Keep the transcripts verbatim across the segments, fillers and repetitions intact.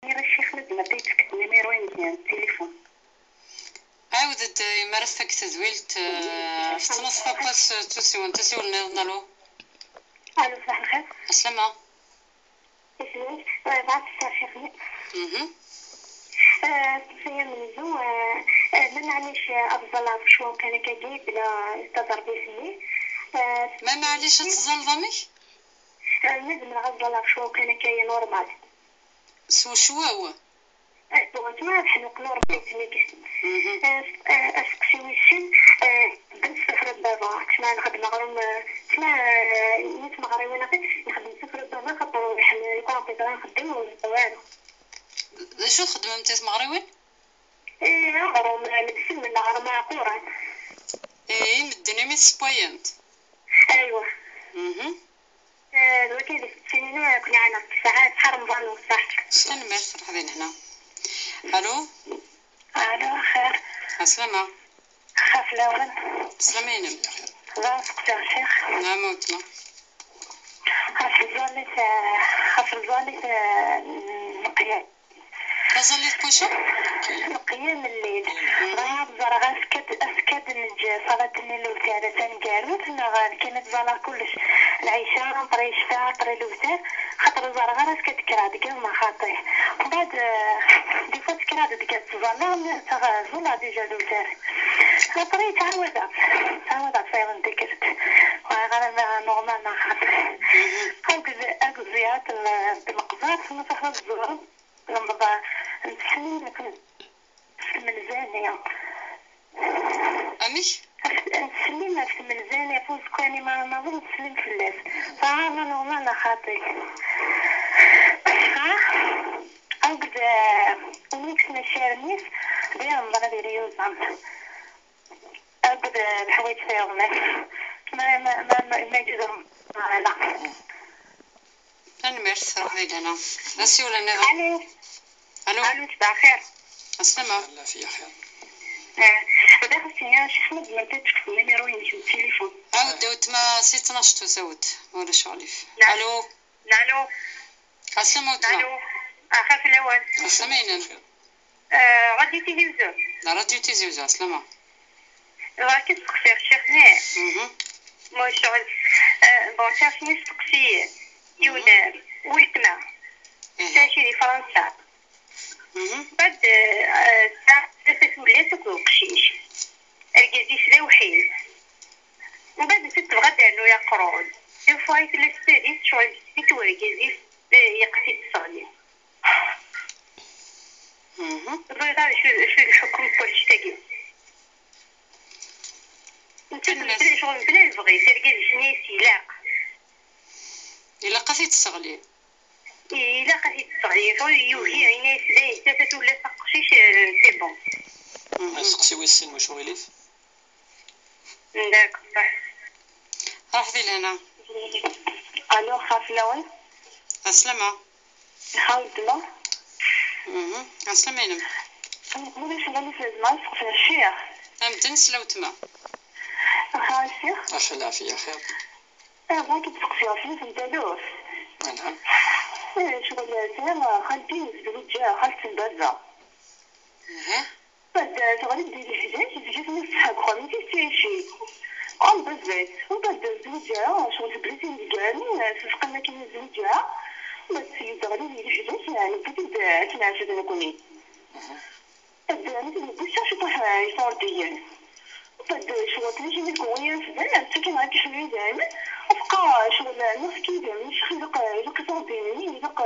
Nniɣ i Ccix Medden ad d-yefk numiru-inek n tilifun. Ɛawed-d, eh, mi ara tfak tedwilt, eh, ɣef tnaṣfa n wass, eh, d tusiwant, asiwel nniḍen, alo. Alo, ṣbaḥ lxir. Aslama. Isem-ik? Eh, bɣiɣ ad d-sseɣ Ccix-nni. Mhm. Eh, Sofia Menzu, eh, eh, ma maɛlic, eh, ad ẓẓalleɣ cwiṭ kan akkagi, bla taẓerbit-nni. Eh, Ma maɛlic ad teẓẓalleḍ amek? Eh, ma zemreɣ ad ẓẓalleɣ cwiṭ kan akkagi, normal. S ucwaw? Eh, bon, tura ad ḥluqen ur rfit nnig. Mhm. Eh, eh, aseqsi wis sin, eh, ben sefra baba, ttma nxeddem aɣrum, eh, ttma, eh, i tmeɣriwin, axi, nxeddem sefra baba, xaṭer ur iḥemmel, ur iqrab iẓra nxeddem, ur nxeddem ara. D acu txeddmem i tmeɣriwin? Eh, aɣrum, eh, medsen n aɣrum aɛquran. Eh, i medden imi tessewwayem-t? Aywa. Mhm. Eh, d wagi i d isteqsiyen-inu, ad ken-ɛanɣ deg ssaɛa, ṣṣeḥ Remḍan u ṣṣeḥ. Tanemmirt, ruḥ di lehna. Alo? Alo, axir. Aslama. Xaf lawen. Aslama-inem. Tebɣa ad seqsiɣ Ccix? Naɛam a weltma. Ɣef tẓallit, eh, ɣef tẓallit, eh, n leqyam. Taẓallit n wacu? Leqyam n lleyl. Mhm. Bɣiɣ ad ẓreɣ askad, askad neǧǧ ṣalat-nni n lewtar taneggarut, neɣ nekkini ad ẓaleɣ kullec. Lɛica, après ccfa, après lewtar, xaṭer ur ẓerreɣ ara askad kkreɣ deg yiḍ neɣ xaṭi. Mbeɛd, eh, des fois ttekkreɣ-d deg ad ttẓalleɣ, ẓalleɣ déjà lewtar. Après ttɛawadeɣ, ttɛawadeɣ tayeḍ n tikkelt. Ur ẓriɣ ara ma normal neɣ xaṭi. Mhm. Akked, akked ẓẓyarat n, n tmeqbert, ma tṛuḥeḍ ad tẓalleḍ. Lemdeɣ nettsellim ɣef tmelzani. Amek? Nettsellim ɣef tmelzani, ɣef uẓekka-nni mi ara naweḍ, nettsellim fell-as. Teɛreḍ normal neɣ xaṭi? Ha? Akked, eh, win i yekksen accaren-is, d iɣemḍen ad yili yuẓam. Akked, eh, leḥwayeǧ tiyaḍnin. Ma, ma, ma, ma, ma yezrem, ala. Tanemmirt, ruḥ di lehna. Asiwel nniḍen. Alo. Alo. Alo, ṣbaḥ lxir. Aslama. Lɛafya xir. Eh, bɣiɣ ad s-iniɣ, Ccix Medden, ad d-tefkeḍ numiru-inek n tilifun. Ɛawed a weltma, si tnac tusawt, ma ulac aɣilif. Alo. Alo. Aslama a weltma. Alo. Axaf lawan. Aslama-inem. Eh, Radio Tizi Uzzu. La Radio Tizi Uzzu, aslama. Bɣiɣ ad k-sseqsiɣ, Ccix-nni. Mhm. Mucuɣ. Eh, bon, Ccix-nni steqsi yiwen, mhm, eh, weltma. Ihi. Tettɛici di Fransa. Mhm. Mbeɛd, eh, tesɛa tlata tullas akked uqcic. Argaz-is d awḥid. Mbeɛd, nettat tebɣa ad d-ternu aqrun. Des fois i tella s tadist, ccɣel s wergaz-is, eh, yeqqes-itt tseɣli. Mhm. Ẓriɣ ara acu, acu d lḥukum n wannect-agi. Nettat mebla ccɣel, mebla lebɣi, argaz-is yenna-yas ilaq. Ilaq ad t-id-tesseɣli. Ilaq ad t-id-tesseɣli. Yugi, yenna-yas dayen, tlata tullas aqcic, eh, c'est bon. Mhm. Aseqsi wis sin, wacu ɣilif? D'accord. Ruḥ di lehna. Alo, xaf lawan. Aslama. Xawdma. Mhm. Aslama-inem. Mulac ma nif lezma seqsen ccix. Amedden s lawtma. Xa ccix. Axa lɛafya xir. Eh, bɣiɣ ad k-id-seqsiɣ ɣef yiwet n taluft. Anɛam. Eh, ccɣel, sɛiɣ xalti yezweǧ, xalt n baba. Aha. Bad, teɣli-d di lehlak, tezga tmurt tḥekkun, i tettɛici. Am baba-s. U bad, zwiǧa, ccɣel tebda tin deg ɛami, tezqem akken i zwiǧa. Bad, teɣli di lehlak, newwi-t-id akken ɛfed nekni. Bad, nekni wwiɣ-t ciṭuḥ iṣurdiyen. Bad, ccɣel tmacini tgewwi-yas-d, akken ad k-iḥlu idɛimen. Afqa, ccɣel, nniɣ-k idɛimen, ccix, ilaq, ilaq iṣurdiyen-nni, ilaq,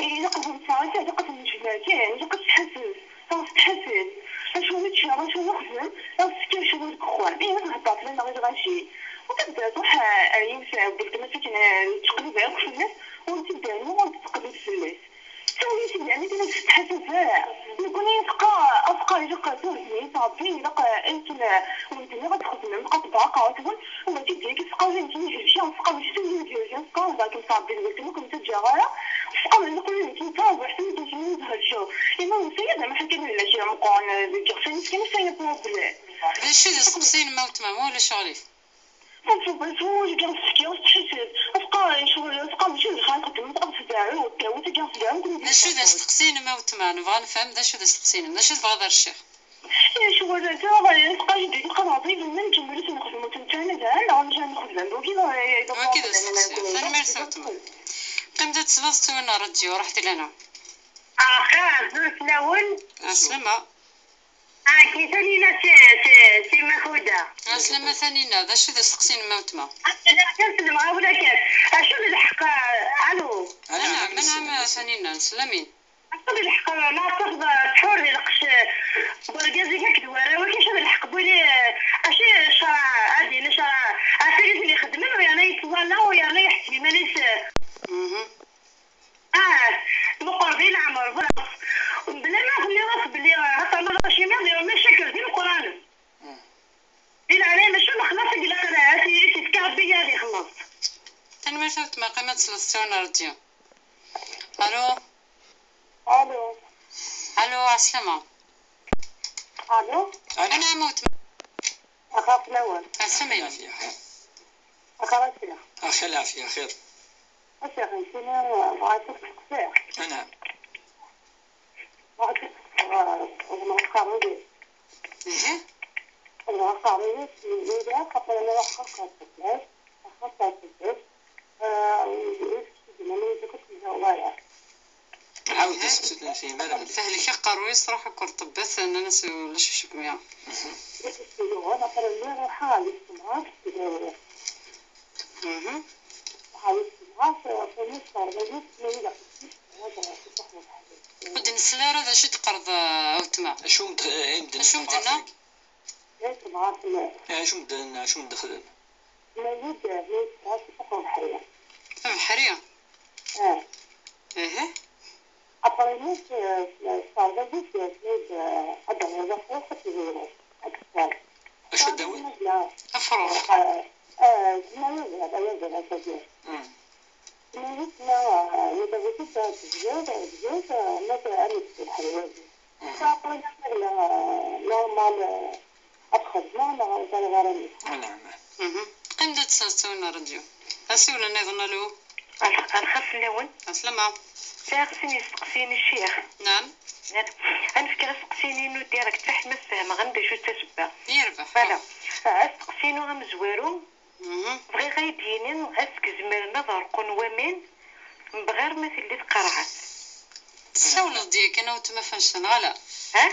ilaq ad nsaɣ, ilaq ad ten-nejmeɛ kan, ilaq ad tettḥaseb. Taɣ tettḥasab, acu nečča, acu nexdem, taɣ tekker cwiṭ deg uxxam. Ihi ad nhedder fell-aneɣ i lɣaci. U tabda truḥ, eh, ar yiwet, eh, n weltma-s akken, eh, tettqellib akk fell-as, ur tt-id-terni, ur tettqellib fell-as. Ttawil-it-id, yeɛni kan ad tettḥasab ara. Nekkni tebqa, tebqa ilaq tura, yeɛni Ṛebbi, ilaq, eh, akken, eh, ur d-nniɣ ad txedmem, tebqa tebɣa aqerru-twen, u mačči d yagi tebqa ur d-nniɣ, tebqa mačči d tin i d-yerjan, tebqa tebɣa-kem Ṛebbi d weltma, ur ken-ttaǧǧaɣ ara, tebqa d leqlul-ik netta, d weḥd-m i d-yesɛan lehǧa. Ima ur sayed, ama ḥaǧa n lehjir meqqren, deg iɣsan-is kan i sɛan problème. D acu i d aseqsi-inem a weltma, ma ulac aɣilif? Tebɣa tura deg iɣsan-is kan, tettḥasab. Tebqa ccɣel, tebqa mačči d lxir txeddem, tebɣa Daɛu, daɛu, tagi, daɛu, kul d acu d asteqsi-inem, a weltma? Nebɣa nefhem d acu d asteqsi-inem, d acu tebɣiḍ ar ccix? Acu wala ta, ɣaya, tqal-d deg lqaḍ ɛḍil, nnan kemmel-it nexdem-it netta, neɣ amek ara nexdem? Wagi d asteqsi. Tanemmirt a weltma. Qqim-d ad tesleḍ s ttawil n ṛṛadyu, ruḥ di lehna. Axir, zun fell-awen. Ɛeslama. Aki, Tanina si, si, si Makuda. Ɛeslama Tanina, d acu d asteqsi-inem a weltma? Acu d lḥeqq, alu? Anɛam, anɛam, Tanina, nsellamin. Acu d lḥeqq, ma tafeḍ tḥur di lqecc n urgaz-ik akked warraw-ik, acu d lḥeqq n win, acu ccṛeɛ, ad yini ccṛeɛ, ɣef win i ten-ixeddmen, u yerna yettwala, u yerna yeḥseb iman-is. Mhm. Ah, meqqer di leɛmer, bras. Mebla ma tenniḍ-as belli, ah, xaṭer ma d acimi, d macakel d imeqqranen. Di leɛnaya, mačči lexlaṣ i ilaq ad, ad t-yefk Rebbi ad ixelleṣ. Tanemmirt a weltma, qqim ad tesleḍ s ttawil n ṛṛadyu. Alu? Alu? Alu, ɛeslama. Alu? Anɛam a weltma. Axir fell-awen. Ɛeslama. Lɛafya. Axir a ssya. Axir lɛafya, xir. A ssya, xir, nekkini bɣiɣ ad k-steqsiɣ. Anɛam. Bɣiɣ ad k-steqsiɣ, xedmeɣ aqerruy-is. Ihi? Xedmeɣ aqerruy-is, yella, xaṭer mi ruḥeɣ ɣer tebḥirt, axir ɣer tebḥirt, ah, ur s-d-nnan akk ur t-id-yuɣ wara. Ɛawed asteqsi, ur t-nefhim ara mliḥ. Tehlek aqerruy-is, truḥ akk ɣer ṭṭebbat, nnan-as ulac acemma. Ur t-id-yuɣ wara, axir lliɣ ruḥeɣ ɣer yessemɣar, Mhm. Ur d-nsel ara d acu d-teqqareḍ, a weltma. Acu m-d-, eh, i m-d-nnan? Acu m-d-nnan? Eh, acu m-d-, acu m-d-xedmen? Abeḥri? Ihi. Après-nni, eh, s-, s-, terẓa-yi-d, eh, ad d-awiḍ afrux, ad t-id-awiḍ. Ad t-id-awiḍ. Acu ad d-awiḍ? Afrux. Eh, eh, ma yugar, ma yugar, ma yugar. Mm. Tenna-yi-d, ma, eh, ma d-awiḍ-d, eh, tezgiḍ, eh, tezgiḍ, eh, ma d-, ad d-tezgiḍ ḥelwazi. Mm. Après-nni, ma yella, eh, normal, eh, Ad xedmeɣ neɣ ur ẓriɣ ara mliḥ. Anɛam. Mhm. Qqim-d ad tesɛuḍ ttawil n ṛṛadyu. Asiwel nniḍen, alu? Al-, alxir fell-awen. Ɛeslama. Sɛiɣ sin isteqsiyen i ccix. Naam. Ad n-fkeɣ asteqsi-inu direct, fiḥel ma sfehmeɣ-n d acu d tasebba. Yerbeḥ. Voilà. Asteqsi-inu amezwaru, Mhm. Bɣiɣ ad yi-d-yini amek zemren ad reqqun waman, bɣir ma telli tqerɛet. Tessawleḍ-d yakan a weltma Fanca, neɣ ala? Ha?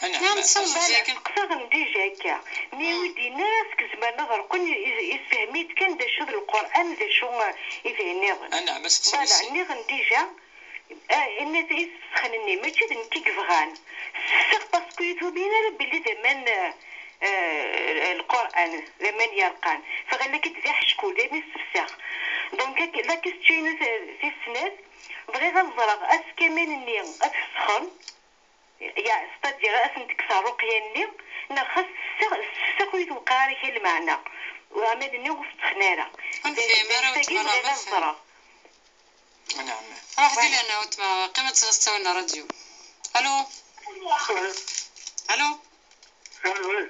Anɛam, neɣ tessawleḍ-d yakan? Steqsaɣ-n dija akka. Mi ur d-yenni ara amek zemren ad reqqun, i-, i-, yessefhem-iyi-d kan d acu d Lqur'an, d acu, eh, i d ayen nniḍen. Anɛam, asteqsi. Voilà, nniɣ-n dija, Ah, inna-t i tfesxen-nni, mačči d nekk i yebɣan. Sefseɣ parce que ur tumin ara belli d aman, eh, eh, Lqur'an, d aman yerqan. Fɣal akka-d d aḥeckul, d ayen i sefseɣ. Donc, ak-, la question-inu t-, tis snat, bɣiɣ ad ẓreɣ, est-ce que aman-nni ad fesxen, ya, c'est-à-dire ad sen-tekkes rruqya-nni, neɣ xas sefseɣ, sefseɣ ur yi-tewqiɛ ara kra lmeɛna. Aman-nni ur fesxen ara. Ur nefhim ara, d ayen kan i bɣiɣ ad ẓreɣ. Anɛam. Ruḥ di lehna a weltma, qqim ad tesleḍ s ttawil n ṛṛadyu. Alu? Alu? Alu, eh.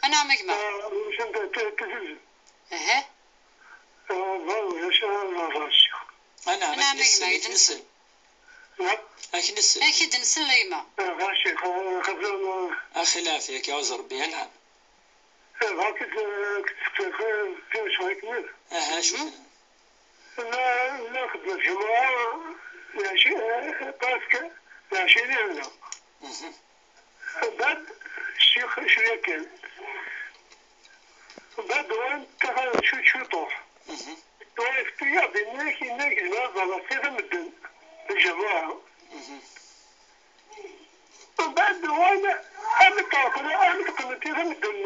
Anɛam a gma. Ah, mecen ta-, ta-, ta-, ta-, Aha. Ah, ba, ulac ara nehḍer, ccix. Anɛam, anɛam a gma, ak-d-nsel. Naam? Ak-d-nsel. Ak-d-nsel a gma. Ah, ba, ccix, ah, xedem, ah. Axi lɛafya, ak-iɛuz Ṛebbi, anɛam. Eh, bɣiɣ ad k-id-, ad k-id-steqsiɣ, eh, tin n ccɣel-ik-nni. Aha, acu-ten? Mhm. Nella, nella nxeddem lǧemɛa, lɛecrin, eh, presque lɛecrin nella. Mhm. Mbeɛd, ccix cwiya kan. Mbeɛd, wan ttaxer cwiṭ, cwiṭuḥ. Mhm. Tura, yefka-yaɣ-d inna-k, inna-k, zemreɣ ad ẓreɣ sida medden, lǧemɛa. Mhm. Mbeɛd, wan, am ṭṭerf, am teqqen sida medden.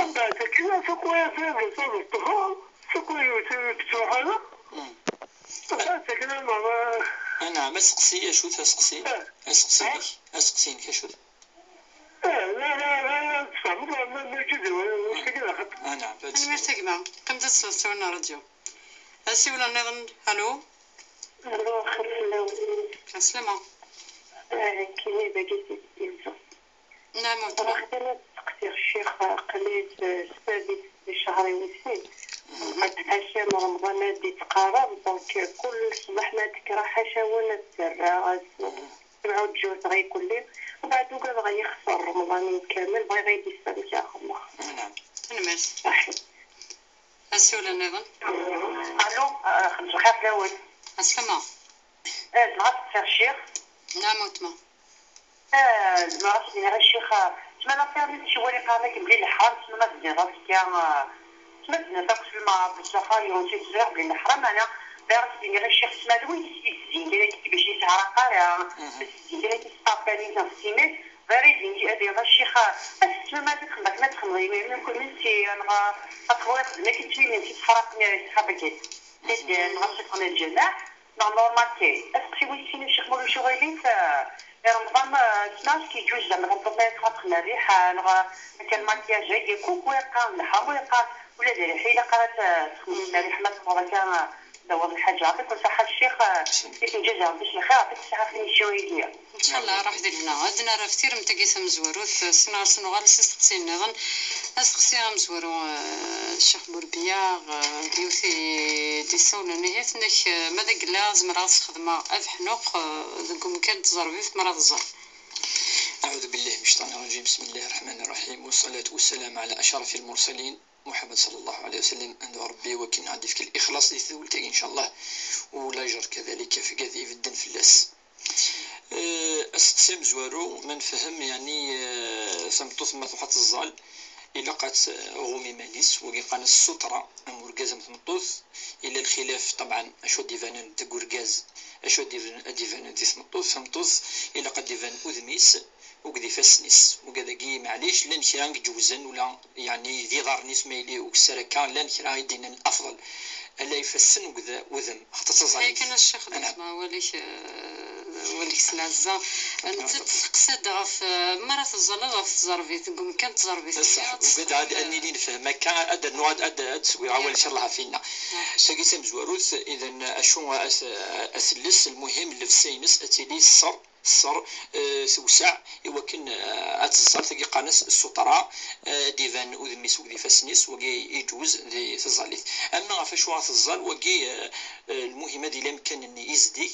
Mbeɛd akken, suq waya, suq waya, suq waya, ur yettruḥ ara. Mm. Mbeɛd akken, ad nehḍer. Anɛam, aseqsi, acu-t aseqsi? Eh. Aseqsi-inek, eh? Aseqsi-inek, acu-t? Eh, la, la, la, la, tfehmeḍ, ma, ma, ma, ǧid, wala, wala, wala, wala, wala. Anɛam, tanemmirt a gma. Qqim-d ad tesleḍ s ttawil n ṛṛadyu. Asiwel nniḍen, alu? Alu, axir fell-awen. Ɛeslama. Eh, nekkini dagi si Tizi Wezzu. Naam, weltma. Bɣiɣ kan ad steqsiɣ ccix, qlil, eh, s tadist di ccher-iw sin. Ḥaca ma Remḍan ad d-ittqarab, donc kul ṣṣbeḥ ma d-tekkreɣ ḥaca win ad zerreɣ, ad s-, mhm, semɛu ǧǧut ɣi kulli, u beɛd ugadeɣ yexṣer Remḍan-iw kamel, bɣiɣ ad yi-d-issamek a xemmeɣ. Naɛam. Tanemmirt. Aḥi. Asiwel nniḍen. Allo, ah, xedmet lxir fell-awen. Aslama. Eh, zemreɣ ad d-ṭṭseɣ ccix? Naɛam, weltma. Eh, zemreɣ ad s-iniɣ i ccix, ah, ttmala tirni tcewwal iqarn akken belli leḥram, ttmala teddiḍ akka, ah, ttmala teddiḍ akk s lmeɛraḍ n ssexar, yiwen si ttezriɣ belli leḥram, ana bɣiɣ ad s-iniɣ i ccix ttmala win s-yezzin kan akka bac yesɛerq ara, mhm, s-yezzin kan akka s ṭṭerf-nni neɣ s timmad, bɣiɣ ad iniɣ ad iniɣ i ccix, ah, ad s-ttmala ad txedmeḍ akken ad txedmeḍ imir-nni, mkul min si, neɣ ad txedmeḍ ixedm akken ttwilin si tefraqen, si tefraqen. Ad ɣas ikun lǧameɛ, neɣ normal kan. Aseqsi wis sin, a Ccix, ma ulac aɣilif, eh, i Remḍan, eh, ssneɣ-as yeǧǧuǧ zeɛma tameṭṭut ma txaṭ xna rriḥa, neɣ akka lmakyaj-agi, kuk wa yeqqar d leḥram, wa yeqqar ula d rriḥa ilaq ara t-, texdem xna rriḥa, ma tebɣiḍ akka, eh, d awaḍ lḥaǧa. Yeɛṭik ṣṣeḥḥa a Ccix, eh, i tenǧazeɣ-d s lxir, yeɛṭik ṣṣeḥḥa a Ccix. Ncalleh, ruḥ di lehna. Ad d-nerr ɣef tiremt-agi tamezwarut, sin ɣer-sen uɣal s isteqsiyen nniḍen. Asteqsi amezwaru, eh, Ccix Burbiya, eh, d yiwet i d-yessawlen ihi, tenna-k, eh, ma d agella zemreɣ ad sxedmeɣ abeḥnuq, eh, deg umkan n tẓerbit mi ara teẓẓal. أعوذ بالله من الشيطان الرجيم. بسم الله الرحمن الرحيم. والصلاة والسلام على أشرف المرسلين محمد صلى الله عليه وسلم. Ad Ṛebbi wakken ad d-ifk lixlaṣ di tedwilt-agi, ncalleh, u lajer kadalik ɣef gad ibedden fell-as. Eh, asteqsi amezwaru, ma nefhem, yeɛni, eh, tameṭṭut ma tṛuḥ ad teẓẓal, ilaq ad tɣum iman-is, wagi qqaren-as ssutra, am urgaz am tmeṭṭut, yella lxilaf, ṭebɛen, acu ad d-ibanen deg urgaz, acu ad d-iban-, ad d-ibanen di tmeṭṭut, tameṭṭut, ilaq ad d-iban udem-is, akked ifassen-is. Ugad-agi, maɛlic, llan kra i iǧewzen, ula, yeɛni, d iḍarren-is, ma yili ukessar akka, llan kra i d-yennan afḍel. Ala ifassen akked udem, xaṭer d taẓallit. Ay kan a Ccix, d asma, awal-ik, eh, awal-ik s lɛezza. Nettat testeqsa-d ɣef, eh, mi ara teẓẓaleḍ ɣef tẓerbit, deg umkan n tẓerbit. D ṣṣeḥ, ugad ad, ad nili nefhem akka, ad d-rnuɣ, ad, ad, ad d-swiɣ awal, ncalleh, ɣef winna. Tagi d tamezwarut, idan, acu, as-, aselles, lmuhim, llebsa-ines ad tili ṣṣer, ṣṣer, eh, tewseɛ, i wakken, eh, ad teẓẓal, tagi qqaren-as ssutra, eh, ad d-iban udem-is akked ifassen-is, wagi iǧuz di tẓallit. Ama ɣef acu ara teẓẓal, wagi, eh, eh, lmuhim ad yili amkan-nni izdig,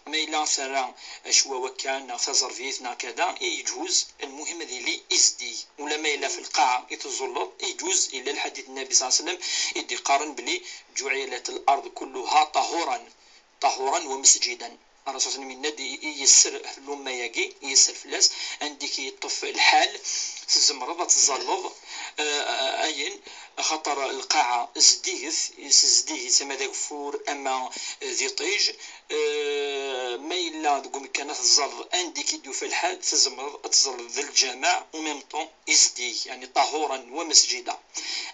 ma yella terra acwaw akka, neɣ taẓerbit, neɣ kada, iǧuz, lmuhim ad yili izdig. Ula ma yella f lqaɛa i teẓẓulleḍ, iǧuz, yella lḥadit n Nnabi ṣalla Llahu ɛalayhi wa sallam i d-iqqaren belli جعلت الأرض كلها طهورا، طهورا ومسجدا. Ṛṛasul ṣalla Llahu ɛalayhi wa sallam yenna-d i, i yesser ɣef lumma-agi, i yesser fell-as, anda i k-yeṭṭef lḥal, tzemreḍ ad teẓẓalleḍ, eh, ayen, axaṭer lqaɛa zeddiget, zeddiget ama d ageffur, ama d iṭij, eh, ma yella deg umkan ad teẓẓalleḍ anda i k-id-yufa lḥal, tzemreḍ ad teẓẓalleḍ d lǧameɛ, en même temps, izdig, yeɛni طهورا ومسجدا.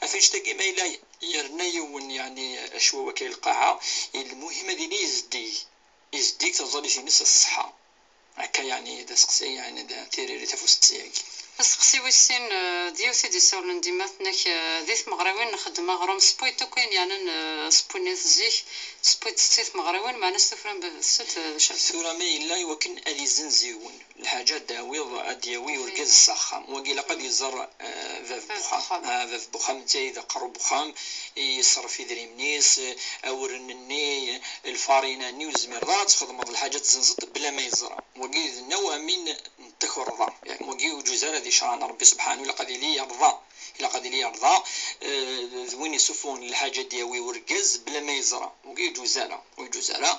Ɣef annect-agi, ma yella yerna yiwen, yeɛni, acwaw akka i lqaɛa, lmuhim ad yili izdig. Izdig taẓallit-ines s ṣṣeḥḥa. Akka, yeɛni, d aseqsi, yeɛni, d tiriri tafuseqsi-agi. Aseqsi wis sin, eh, d yiwet i d-isawlen dima, tenna-k, eh, di tmeɣriwin nxeddem aɣrum, sewwi-d akk ayen yeɛnan, eh, sewwi-net zik, sewwi-d si tmeɣriwin, meɛna s tufra n baba-tsent, eh, d acu? Tura ma yella i wakken ad izzenz yiwen. Lḥaǧa ad d-tawiḍ, ad d-yawi urgaz s axxam. Wagi ilaq ad iẓer, eh, bab n uxxam. Bab n uxxam. Ah, bab n uxxam, netta i d aqerru n uxxam, i yeṣref idrimen-is, eh, awren-nni, lfarina-nni, ur tezmireḍ ara ad txedmeḍ lḥaǧa ad tezzenzeḍ bla ma yeẓra. Wagi d nawa min n takerḍa. Yeɛni wagi ur yeǧuz ara di ccṛeɛ n Ṛebbi subḥanu, ilaq ad yili yerḍa. Ilaq ad yili yerḍa, eh, d win yessufɣen lḥaǧa ad d-yawi urgaz bla ma yeẓra. Ur yeǧuz ara, ur yeǧuz ara.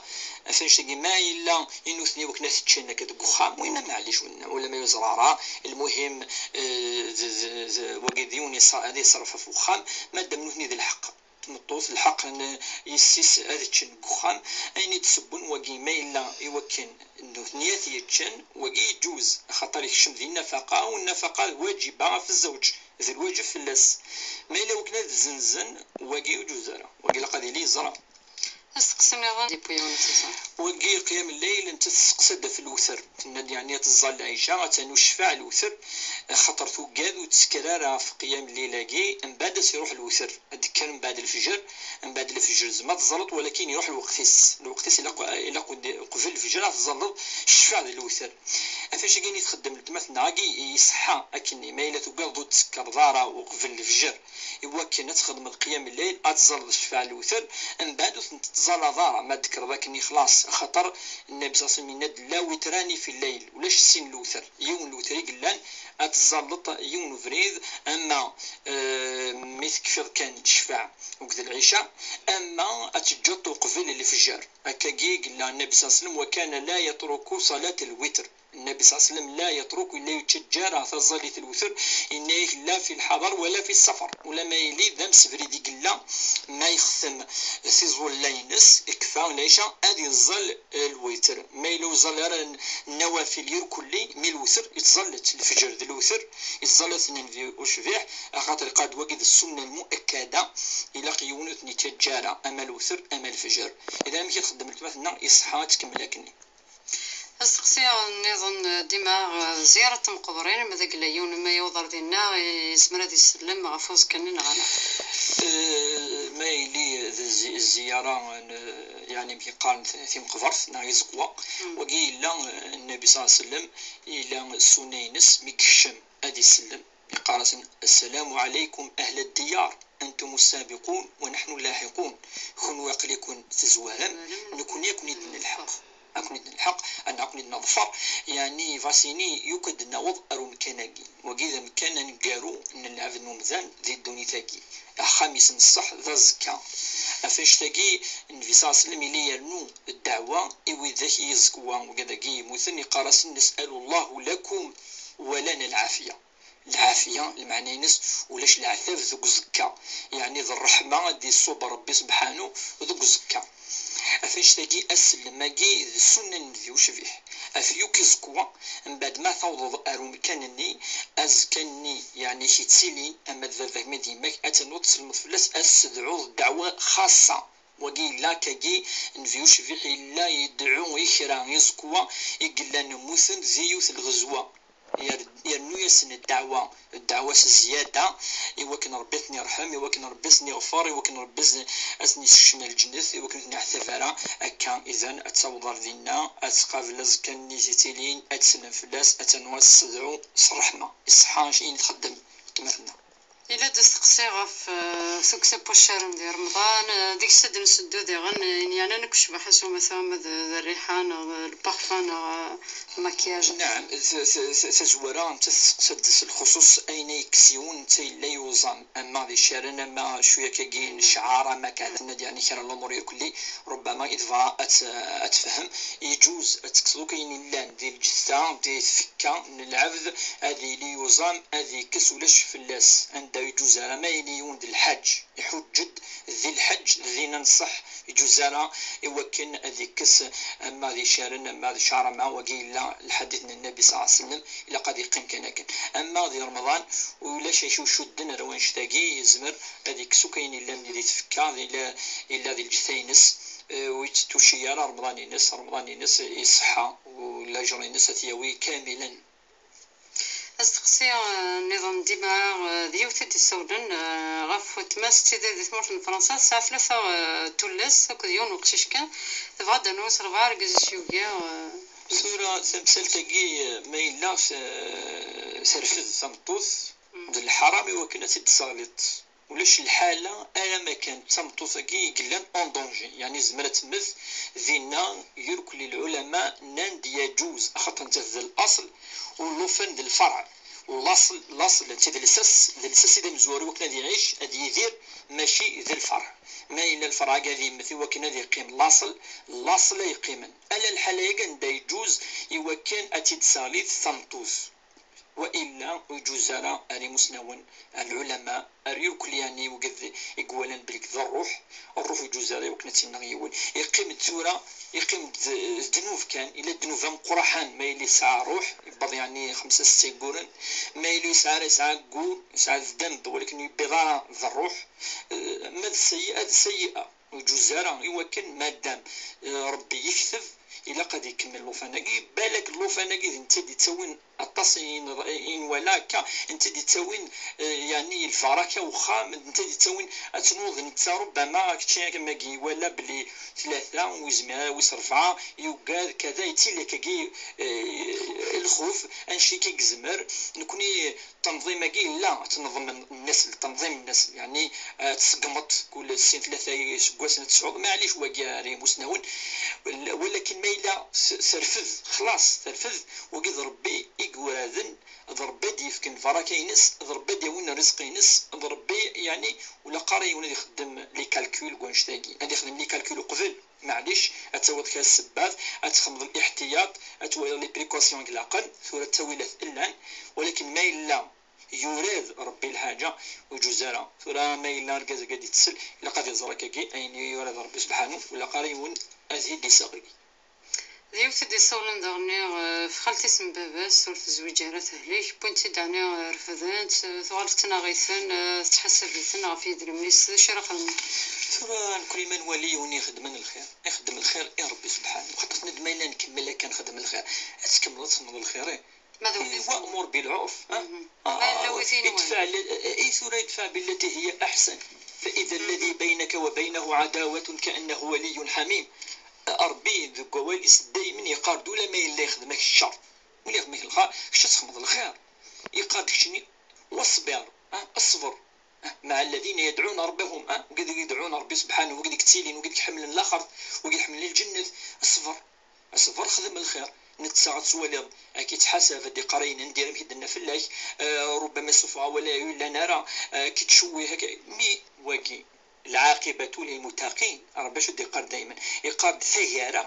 Ɣef annect-agi, ma yella i nutni wakken ad t-ččen akka deg uxxam, winna maɛlic, winna, ula ma yeẓra ara. Lmuhim, eh, d, d, d, wagi d yiwen yeṣ-, ad yeṣref ɣef uxxam, ma dam nutni d lḥeqq. Tmeṭṭut, lḥeqq n yessi-s ad ččen deg uxxam. Ayen i d-sewwen wagi, ma yella i wakken nutni ad t-yeččen, wagi yeǧuz, axaṭer ikcem di nnafaqa, u nnafaqa d waǧiba ɣef zzewǧ, d lwaǧeb fell-as. Ma yella wakken ad zzenzen, wagi ur yeǧuz ara, wagi ilaq ad yili yeẓra. Asteqsi nniḍen, d yiwen n tẓa. Wagi qiyam lleyl, netta tesseqsa-d ɣef lewter. Tenna-d yeɛni ad teẓẓal lɛica, ad tanu ccfaɛ lewter, axaṭer tugad ur tettkker ara ɣef qiyam lleyl-agi, mbeɛd ad s-iruḥ lewter. Ad d-tekker mbeɛd lefjer, mbeɛd lefjer tzemmer ad teẓẓaleḍ, walakin iruḥ lweqt-is. Lweqt-is ilaq, ilaq uqbel lefjer ad teẓẓaleḍ ccfaɛ d lewter. Ɣef wacu-agi i txeddem weltma-tneɣ-agi, iṣeḥḥa akken ma yella tugadeḍ ur d-tsekkereḍ ara uqbel lefjer, i wakken ad txedmeḍ qiyam lleyl, ad tẓalleḍ ccfaɛ lewter, mbeɛd ur tent-tettẓalaḍ ara, ma d-tekkreḍ akken ixlaṣ, axaṭer Nnabi ṣalla Llahu ɛalayhi wa sallam yenna-d: "La witrani fi lleyl", ulac sin lewter, yiwen lewter i yellan, ad tẓalleḍ yiwen ubrid, ama, eh, mi tekfiḍ kan ccfaɛ akked lɛica, ama ad teǧǧeḍ uqbel lefjer. Akkagi i yella Nnabi ṣalla Llahu ɛalayhi wa sallam: "Wa kana la yatruku ṣalat lwitr." Nnabi ṣalla Llahu ɛalayhi wa sallam la yatruku, yella ur yettaǧǧa ara taẓallit n lewter, yenna-yak la fi lḥadar wala fi ṣṣafar. Ula ma yili d amsebrid i yella, ma yextem tiẓulla-ines, ikfa lɛica, ad iẓẓal lwitr. Ma yella ur iẓẓal ara n-, nnawafil irkelli, mi lewter, ittẓall-it lefjer d lewter, ittẓall-iten Nnbi ucbiḥ, axaṭer iqal-d wagi d ssunna lmuakkada, ilaq yiwen ur ten-ittaǧǧa ara, ama lewter, ama lefjer. Idan amek i txeddem weltma-tneɣ, iṣeḥḥa ad tkemmel akkenni. Asteqsi nniḍen, dima, eh, zziyarat n tmeqburin, ma d agla yiwen ma yewweḍ ar dinna, eh, yezmer ad isellem ɣef uẓekka-nni neɣ ala? Eh, ma yili d zi-, zziyara n, yeɛni, mi qqaren t-, timeqbert neɣ iẓekwa, wagi yella, eh, Nnabi ṣalla Llahu ɛalayhi wa sallam, yella ssunna-ines mi yekcem ad isellem, yeqqar-asen: "Assalamu ɛalaykum ahla ddiyar, antum as-sabiqun wa nahnu al-lahiqun." Kunwi aql-iken tezwarem, nekni ad ken-id-nelḥeq. Ad ken-id-nelḥeq, ad ken-id-neḍfer. Yeɛni, bɣiɣ ad s-iniɣ, yukan ad d-naweḍ ar umkan-agi. Wagi d amkan aneggaru n lɛebd n umdan di ddunit-agi. Axxam-is n ṣṣeḥ d aẓekka. Ɣef annect-agi, Nnbi ṣalla Llahu ɛalayhi wa sallam yella yernu ddeɛwa i widak i yiẓekwa, wigad-agi yemmuten, yeqqar-asen: "Nas'alu Llahu lakum wa lana lɛafiya." Lɛafiya, lmeɛna-ines, ulac leɛtab deg uẓekka. Yeɛni d ṛṛeḥma ad d-iṣubb Ṛebbi sebḥanu deg uẓekka. Ɣef annect-agi, asellem-agi d ssunna n Nnbi ucbiḥ. Ɣef yakk iẓekwa, mbeɛd ma tawḍeḍ ar umkan-nni, azekka-nni, yeɛni, i k-ittilin, ama d baba-k, ma d yemma-k, ad ternuḍ tselmeḍ fell-as, ad s-tedɛuḍ ddeɛwa xaṣṣa. Wagi yella akkagi, Nnbi ucbiḥ yella yedɛu i kra iẓekwa i yellan mmuten di yiwet n lɣezwa. Yer-, yernu-yasen ddeɛwa, ddeɛwa s zzyada, i wakken Ṛebbi ad ten-irḥem, i wakken Ṛebbi ad sen-iɣfer, i wakken Ṛebbi ad sen-, ad sen-yessekcem ar lǧennet, i wakken ur ten-iɛtab ara. Akka, idan, ad taweḍ ar dinna, ad tqabel azekka-nni i s-ittilin, ad tsellem fell-as, ad ternu ad s-tedɛu s ṛṛeḥma. Iṣeḥḥa ayen i txeddem weltma-tneɣ. Yella-d usteqsi ɣef, eh, tukksa n waccaren di Remḍan, eh, deg-s ad d-nseddu diɣen, eh, ayen yeɛnan akk ccbaḥa s umata, ma d, d rriḥa neɣ d lparfum neɣ, eh, lmakiyaj. Naɛam, t-, t-, t-, tazwara nettat testeqsa-d s lxuṣuṣ ayen ay yekkes yiwen netta yella yuẓam, ama d icarren, ama cwiya akkagi n ccɛer, ama kan tenna-d yeɛni kra n lumuṛ irkelli, rubbama i tebɣa ad t-, ad tefhem. Yeǧuz ad tekkseḍ akk ayen yellan di lǧetta, di tfekka n lɛebd, ad yili yuẓam, ad yekkes, ulac fell-as. Anda ur yeǧuz ara, ma yili yiwen d lḥaǧ, iḥuǧǧ-d di lḥeǧ, dinna n ṣṣeḥ, yeǧuz ara i wakken ad yekkes, ama d icarren, ama d ccɛer, ama wagi yella lḥadit n Nnbi ṣalla Llahu ɛalayhi wa sallam, ilaq ad yeqqim kan akken. Ama di Remḍan, ulac acu icudden ar wannect-agi, yezmer ad yekkes akk ayen yellan di tfekka, yella, yella di lǧetta-ines, eh, ur yettucci ara Remḍan-ines, Remḍan-ines iṣeḥḥa, u lajer-ines ad t-yawi kamilen. Asteqsi, eh, nniḍen dima, eh, d yiwet i d-issawlen, eh, ɣef weltma-s, tettili di tmurt n Fransa, tesɛa tlata, eh, tullas akked yiwen uqcic kan, tebɣa ad d-ternu s rebɛa argaz i s-yugi, eh. Tura tamsalt-agi, eh, ma yella s-, terfed tameṭṭut, d lḥaram i wakken ad tt-id-tesseɣliḍ. Ulac lḥala ara ma kan d tameṭṭut-agi i yellan en danger, yeɛni tezmer ad temmet dinna. Irkelli lɛulama nnan-d yaǧuz, axaṭer nettat d laṣel, u llufan d lferɛ. U laṣel, laṣel, netta d lsas, d lsas i d amezwaru i wakken ad iɛic, ad yidir, mačči d lferɛ. Ma yella lferɛ-agi ad yemmet i wakken ad yeqqim laṣel, laṣel ay yeqqimen. Ala lḥala-agi anda yeǧuz i wakken ad tt-id-tesseɣlit tameṭṭut. Wa illa ur yeǧuz ara ar imusnawen, ar lɛulama, ar irkelli, yeɛni wigad i iwalan belli d ṛṛuḥ, ṛṛuḥ ur yeǧuz ara i wakken ad tt-ineɣ yiwen. Yeqqim-d tura, yeqqim-d d ddnub kan, illa ddnub ameqqraḥan ma yella yesɛa ṛṛuḥ, yewweḍ yeɛni xemsa setta igguren, ma yella yesɛa ara yesɛa aggur, yesɛa ddemb, walakin ur yewwiḍ ara d ṛṛuḥ, eh, ma d sayyi'a, d sayyi'a. Ur yeǧǧuz ara, i wakken madam, eh, Ṛebbi yekteb, ilaq ad ikemmel llufan-agi. Balak llufan-agi d netta i d-ittawin aṭas i n-, i nwala akka, netta i d-ittawin, eh, yeɛni lbaraka uxxam, netta i d-ittawin ad tnuḍ netta, rubbama kečči am wagi iwala belli tlata, ur yezmir ara, wis rebɛa, yugad, kada, yettili akkagi, eh, lxuf, annect-agi i yezmer. Nekni tanḍim-agi yella, ad tneḍmen nnasel, tanḍim nnasel, yeɛni, eh, ad tseggmeḍ kul sin tlata iseggasen ad tesɛuḍ, maɛlic wagi ara imusnawen. Wal-, walakin ma yella s-, terfed, xlaṣ, terfed, wagi d Ṛebbi i yuraden, d Ṛebbi i d-yefken lbaraka-ines, d Ṛebbi i d-yawin ṛṛizq-ines, d Ṛebbi, yeɛni, ur ilaq ara yiwen ad ixeddem les calculs deg wannect-agi, ad ixdem les calculs uqbel. Maɛlic, ad tawiḍ kra ssebbat, ad txedmeḍ liḥtiyat, ad twaliḍ les précautions i ilaqen, tura ttawilat llan, walakin ma yella yurad Ṛebbi lḥaǧa, ur yeǧǧuz ara. Tura ma yella argaz-agi ad ittel, ilaq ad iẓer akkagi, ayen i yurad Ṛebbi subḥanu, ur ilaq ara yiwen ad t-id-iseɣ dagi. D yiwet i d-isawlen daɣen, eh, f xalti-s n baba-s, ur tezwiǧ ara, tehlek, wwin-tt-id ɛni, eh, refden-tt, eh, tuɣal tettnaɣ-iten, eh, tettḥasab-iten ɣef yedrimen-is, d acu ara xedmen? Tura nekni ma nwali yiwen ixeddmen lxir, ixeddem lxir i Ṛebbi subḥanu, xaṭer tenna-d ma yella nkemmel akka nxeddem lxir, ad tkemmleḍ ad txedmeḍ lxir, ih. Ma d win i هو أمر بالعرف، ها؟ Mhm. Ma yella wi tin i wadda. ادفع ل-، إيه، tura ادفع بالتي هي أحسن، فإذا الذي بينك وبينه عداوة كأنه ولي حميم. Ṛebbi deg wawal-is daymen yeqqar-d, ula ma yella yexdem-ak ccer, ula yexdem-ak lxir, kečč ad txedmeḍ lxir. Yeqqar-d keččini, واصبر، ها، اصبر، ها، مع الذين يدعون ربهم، ها، wigad i yedɛun Ṛebbi subḥanu, wigad i yettilin, wigad i iḥemmlen laxert, wigad i iḥemmlen lǧennet, اصبر. Aṣber, xdem lxir. Netta ad twaliḍ, ad k-ittḥasab, ad d-iqqar ayen n dir, amek i d-tenna fell-ak, eh, rubbama ssufɣeɣ wala ur yellan ara, eh, ad k-ittcewwih, akka. Mi wagi, العاقبة للمتقين. Ṛebbi acu d-iqqar daymen? Iqqar-d taggara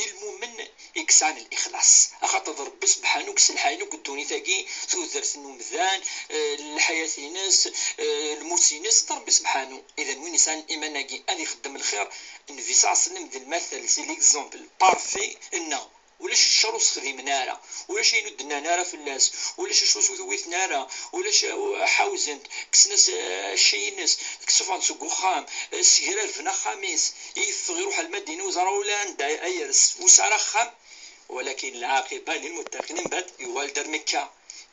i lmumen i yesɛan lixlaṣ. Axaṭer d Ṛebbi subḥanu i yesselḥayen akk ddunit-agi, tudert n umdan, eh, lḥayat-ines, eh, lmut-ines, d Ṛebbi subḥanu. Idan win yesɛan iman-agi ad ixeddem lxir, Nnbi ṣalla Llahu ɛalayhi wa sallam d lmatal, c'est l'exemple parfait-nneɣ. Ulac ccer ur s-xdimen ara, ulac ayen ur d-nnan ara fell-as, ulac acu ur t-wwiten ara, ulac, uh, ḥawzen-t, kksen-as, uh, cci-ines, ssufɣen-t seg uxxam, uh, ssegraben axxam-is, yeffeɣ iruḥ ar Lmadina ur yeẓri ula anda ay yers, ur yesɛi ara axxam. Walakin lɛaqiba lilmuttaqin, mbeɛd yuɣal-d ar Mekka,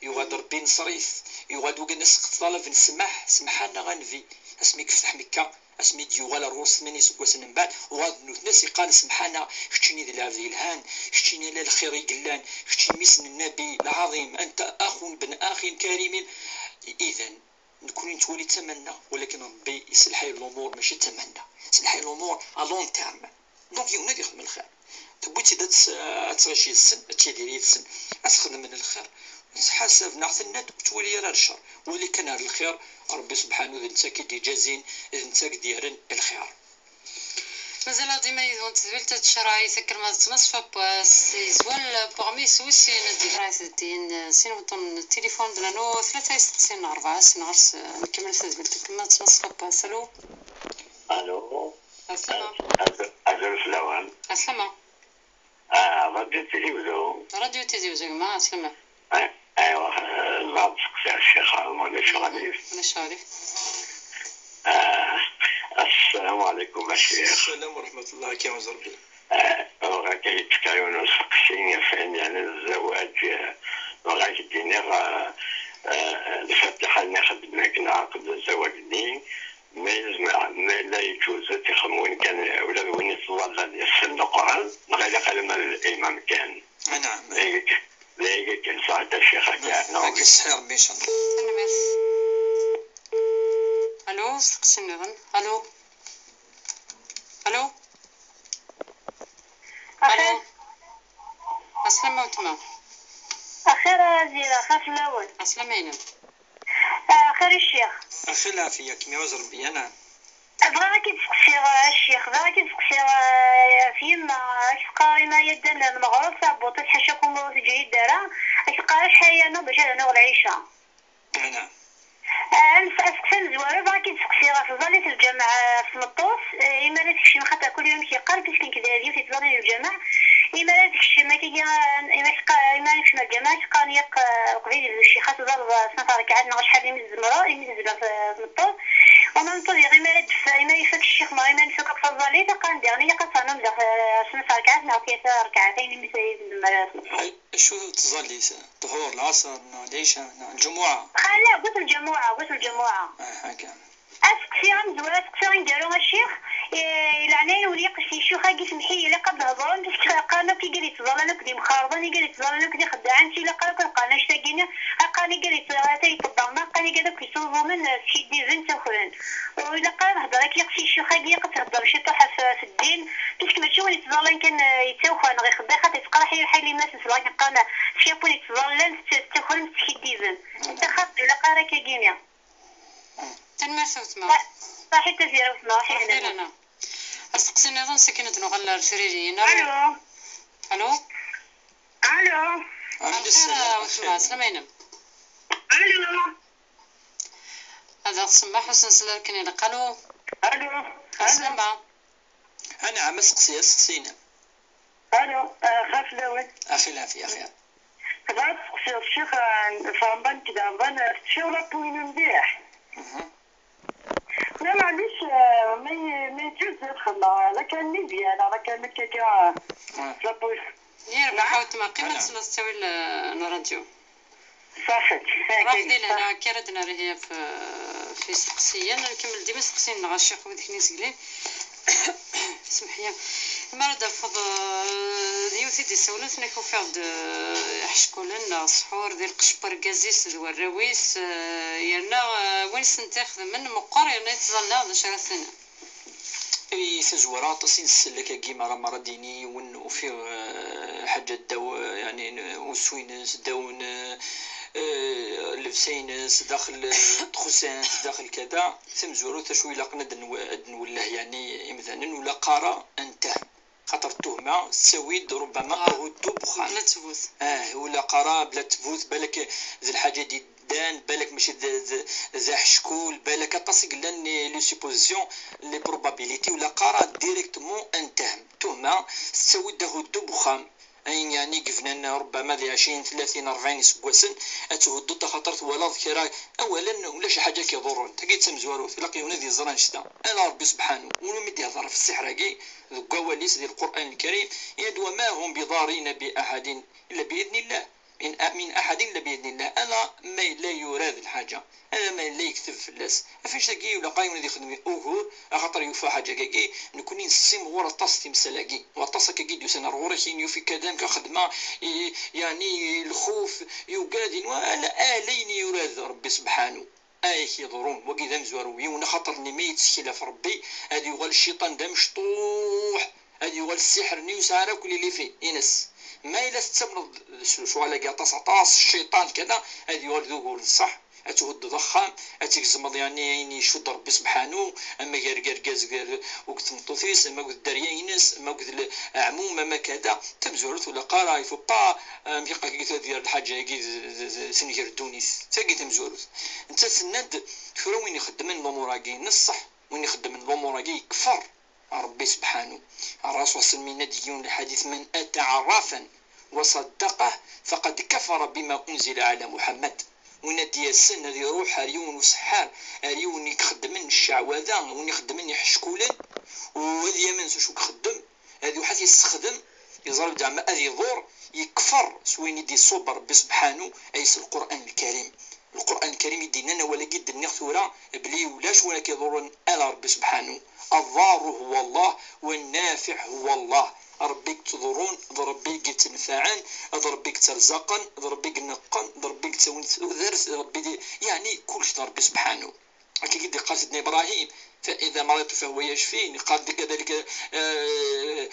yuɣal-d Ṛebbi ineṣṣer-it, yuɣal-d wigad ad s-ṭṭalaben ssmaḥ, semḥ-aneɣ a Nnbi, asmi yefteḥ Mekka. Asmi d-yuɣal ar ɣur-s tmanya iseggasen mbeɛd, uɣal-d nutni a s-iqqaren: "Semḥ-aneɣ, keččini d lɛebd yelhan, keččini ala lxir i yellan, kečč mmi-s n Nnabi lɛaḍim, anta axun ben axin karimin." Idan, nekni nettwali d tamanna, walakin Ṛebbi yesselḥay lumuṛ, mačči d tamanna. Yesselḥay lumuṛ à long terme. Donc, yiwen ad yexdem lxir. Tewwi-tt-id ad tt-, ad tɛic yid-sen, ad tidir yid-sen, ad s-xedmen lxir. Tettḥasab neɣ tenna-d ur twali ara ar ccer. Wali kan ar lxir, Ṛebbi subḥanu d netta i k-id-iǧazin, d netta i k-d-yerren lxir. Mazal-aɣ dima yid-wen tedwilt n tcerɛit, akken ma d ttnaṣfa n wass, yezwal n weɣmis wis sin, ad d-iferɛit d ddin, sin wuṭṭunen n tilifun, d lanu tlata isteqsiyen neɣ rebɛa, sin ɣer-s, eh, nkemmel tadwilt, akken ma d ttnaṣfa n wass. Alo? Alo? Aslama. Azul fell-awen. Aslama. Ah, Radio Tizi Wezzu. Radio Tizi Wezzu, gma, aslama. Ah, aywa, eh, nebɣa ad nseqsi ccix, ma ulac aɣilif. Ulac aɣilif. Ah, السلام عليكم a ccix. السلام ورحمة الله, ad k-iɛuzz Ṛebbi. Ah, bɣiɣ ad k-id-fkeɣ yiwen usteqsi, ɣef ayen yeɛnan zzawaj, eh, bɣiɣ ad k-d-iniɣ, eh, eh, lfatiḥa-nni xeddmen akken ɛaqed zzawaj-nni, ma yezmer, ma yella yeǧuz ad t-ixdem win kan, ula d win ittẓallan yessen Leqran, neɣ ilaq alamma d limam kan? Anɛam. D ayagi kan, d ayagi kan, sɛedda ccix, akka. Ad k-yesseḥi Ṛebbi, incallah. Tanemmirt. Alo, steqsi nniḍen. Alo. Alo. Axir. Alo. Aslama weltma. Axir a Zira, xir fell-awen. Aslama-inem. Ah, axir a ccix. Axir lɛafiya, ad kem-iɛuzz Ṛebbi, anɛam. Bɣiɣ ad k-id-steqsiɣ a ccix, bɣiɣ ad k-id-steqsiɣ, ah, ɣef yemma, ad k-teqqar imi ara d-terr lmeɣreb taɛebbuḍt-is ḥaca kum ur teǧǧi-yi-d ara, ad k-teqqar acḥal yerna bac ad rnuɣ lɛica. Anɛam. Ah, ames-, asteqsi amezwaru, bɣiɣ ad k-id-steqsiɣ ɣef tẓallit n lǧameɛ, ah, ɣef tmeṭṭut, ah, imi ara tekcem, xaṭer kul yum k-yeqqar, puisque nekk d yiwet i yettẓallan lǧameɛ, imi ara tekcem, akkagi, ah, imi ara tekcem lǧameɛ, ad k-qqaren yakk, ah, uqbel d ccix ad tẓalleḍ, ah, snat ṛekɛat neɣ acḥal imi tzemreḍ, imi tezmer, ah, tmeṭṭut. Ama neṭṭeḍ yeɣ imi ara d-teffeɣ, imi ara ifak ccix neɣ imi ara nfak akk taẓallit, aqan diɣen i aqas-a nmeddeɣ, eh, xemsa rkaɛat neɣ tlata rkaɛat, ayen imi s-, yezmer. Ay, acu d tẓallit? Ṭhur, lɛaṣer, neɣ lɛica, neɣ lǧumuɛa? Xala, ɣut lǧamuɛa, ɣut lǧamuɛa. Ah, akka. Aseqsi amezwaru, aseqsi aneggaru, a ccix, eh, leɛnaya-nwen, iqes-, ccix-agi, semḥ-iyi, ilaq ad d-hedren, parce que qqaren akk igad yettẓallan akk d imxerḍen, igad yettẓallan akk d ixeddaɛen, ur ilaq ara akk ad qqaren annect-agi-nni, aqan igad yettẓallan akk d iqeddren, aqan igad akk yessuẓumen, eh, skiddiben, ttakren. Ur ilaq ara ad hedren akka, iqes-, ccix-agi, ilaq ad theddrem ciṭuḥ ɣef, ɣef ddin, parce que mačči win yettẓallan kan, eh, yettakar neɣ ixeddeɛ, xaṭi, yettqerriḥ i lḥal iman-is, dɣa yeqqaren, s yakk win yettẓallan, tett-, ttakren, skiddiben. Netta xaṭi, ur ilaq ara akka-agi-nni. Tanemmirt a weltma. Ṣaḥit a Tiziri, a weltma, ruḥ. Ruḥ ihi. Asteqsi nniḍen, sakin ad nuɣal ar tririyin. Alo. Alo. Alo. Alo. Alo. Alxir a weltma, slama-inem. Alo. Ad aɣ-tsemmeḥ ur s-nsel akken ilaq. Alo. Alo. Slama. Anɛam, aseqsi, aseqsi-inem. Alo, eh, xaf lawen. Axi lɛafya, axir. Tebɣa ad teseqsiḍ ccix, eh, f Remḍan, nekk d Remḍan, eh, teččiḍ lapu-inu mliḥ. Mhm. Ma maɛlic, eh, ma y-, ma yeǧǧuz ad xedmeɣ, la kan Libya, neɣ la kan akka, akka, ah, lapu-inu. Yerbeḥ a weltma, qqim ad tesleḍ ttawil, eh, n ṛṛadyu. Ṣaḥit. Ruḥ di lehna, akka ara d-nerr ihi ɣef, ɣef yisteqsiyen. Nkemmel dima isteqsiyen-nneɣ a ccix, wid akken izeglin. Semḥ-iyi. Mi ara d-tafeḍ, eh, d yiwet i d-isawlen, tenna-k ufiɣ-d, eh, iḥeckulen neɣ ṣṣḥur di lqecc n urgaz-is d warraw-is, eh, yerna, eh, win i sent-ixedmen meqqer yerna yettẓalla, d acu ara t-tiniḍ? I tazwara, aṭas i nsell akkagi, mara mara d-yini yiwen ufiɣ, eh, lḥaǧa ddaw, eh, yani, n-, usu-ines, ddaw n, eh, llebsa-ines, daxel, eh, txusa-ines, daxel kada. Tamezwarut, acu ilaqen ad nw-, ad nwelleh, yani, imdanen, ur ilaq ara ad ntahem. Xaṭer tuhma tettawi-d, rubbama, ah, ahuddu n wexxam. Bla ttbut. Ah, ur ilaq ara bla ttbut, balak d lḥaǧa i d-, dan, balak mačči d, d, d aḥeckul, balak aṭas i yellan les, les suppositions, les probabilités, ur ilaq ara directement ad nettahem. Tuhma tettawi-d ahuddu n wexxam. Ayen yeɛni yebnan rubbama di ɛecrin, tlatin, rebɛin iseggasen, ad thuddeḍ axaṭer twalaḍ kra, awalen, ulac lḥaǧa i k-iḍurren. Tagi d tamezwarut, ilaq yiwen ad yeẓr annect-a. Ala Rebbi sebḥanu, win umi d-ihder ɣef ssiḥr-agi, deg wawal-is di Lqur'an Lkarim, yenna-d: "وما هم بضارين بأحد إلا بإذن الله." Min, min aḥadin illa bi idnillah, ala ma yella yurad lḥaǧa, ala ma yella yekteb fell-as. Ɣef annect-agi, ilaq yiwen ad yexdem ugur, axaṭer yufa ḥaǧa-agi. Nekkni nessimɣur aṭas timsal-agi, waṭas akkagi d-yusan ar ɣur-k, ayen yufi kadam ka xedma, i, yeɛni, lxuf, yugad, inwa, ala, ala ayen yurad Rebbi sebḥanu. Ay k-iḍurrun, wagi d amezwaru yiwen, axaṭer-nni mi yettkel ɣef Rebbi, ad yuɣal cciṭan d amecṭuḥ, ad yuɣal ssiḥer-nni ur yesɛi ara akk lilifi ines. Ma yella tettamneḍ d ccɣel-agi aṭas, aṭas, cciṭan, kada, ad yuɣal d ugur n ṣṣeḥ. Ad thuddeḍ axxam, ad tgezmeḍ, yeɛni, ayen icudd Rebbi sebḥanu, ama gar, gar, gar, gar, akked tmeṭṭut-is, ama akked dderya-ines, ama akked l-, aɛmum, ama kada. Tamezwarut ur ilaq ara, il faut pas, euh, amek akka ad d-yerr lḥaǧa-agi d, d, d, tenger ddunit. Tagi tamezwarut. Nettat tenna-d, tura win ixeddmen lumuṛ-agi n ṣṣeḥ, win ixeddmen lumuṛ-agi yekfer Rebbi sebḥanu. Ṛṛasul ṣṣallam yenna-d deg yiwen n lḥadit: "من أتى عرافا وصدقه فقد كفر بما أنزل على محمد." Win ad d-yasen ad iruḥ ar yiwen useḥḥar, ar yiwen i ixeddmen cceɛwada, win ixeddmen iḥeckulen, u ad yamen s acu ixeddem, ad iruḥ ad t-yessexdem, yeẓra zeɛma ad iḍur, yekfer s wayen i d-iṣubb Rebbi sebḥanu, ay s Lqur'an Lkarim. Lqur'an Lkarim i d-yennan awal-agi i d-nniɣ tura, belli ulac win akka iḍurren ala Rebbi sebḥanu. الضار هو الله والنافع هو الله. Rebbi i yettḍurrun, d Rebbi i yettenfaɛen, d Rebbi i yetterzaqen, d Rebbi i ineqqen, d Rebbi i yettawin tudert, d Rebbi i d-, yeɛni kullec d Rebbi sebḥanu. Akka i d-yeqqar Sidna Ibrahim: "فإذا مرضت فهو يشفين." Yeqqar-d kadalik, eh,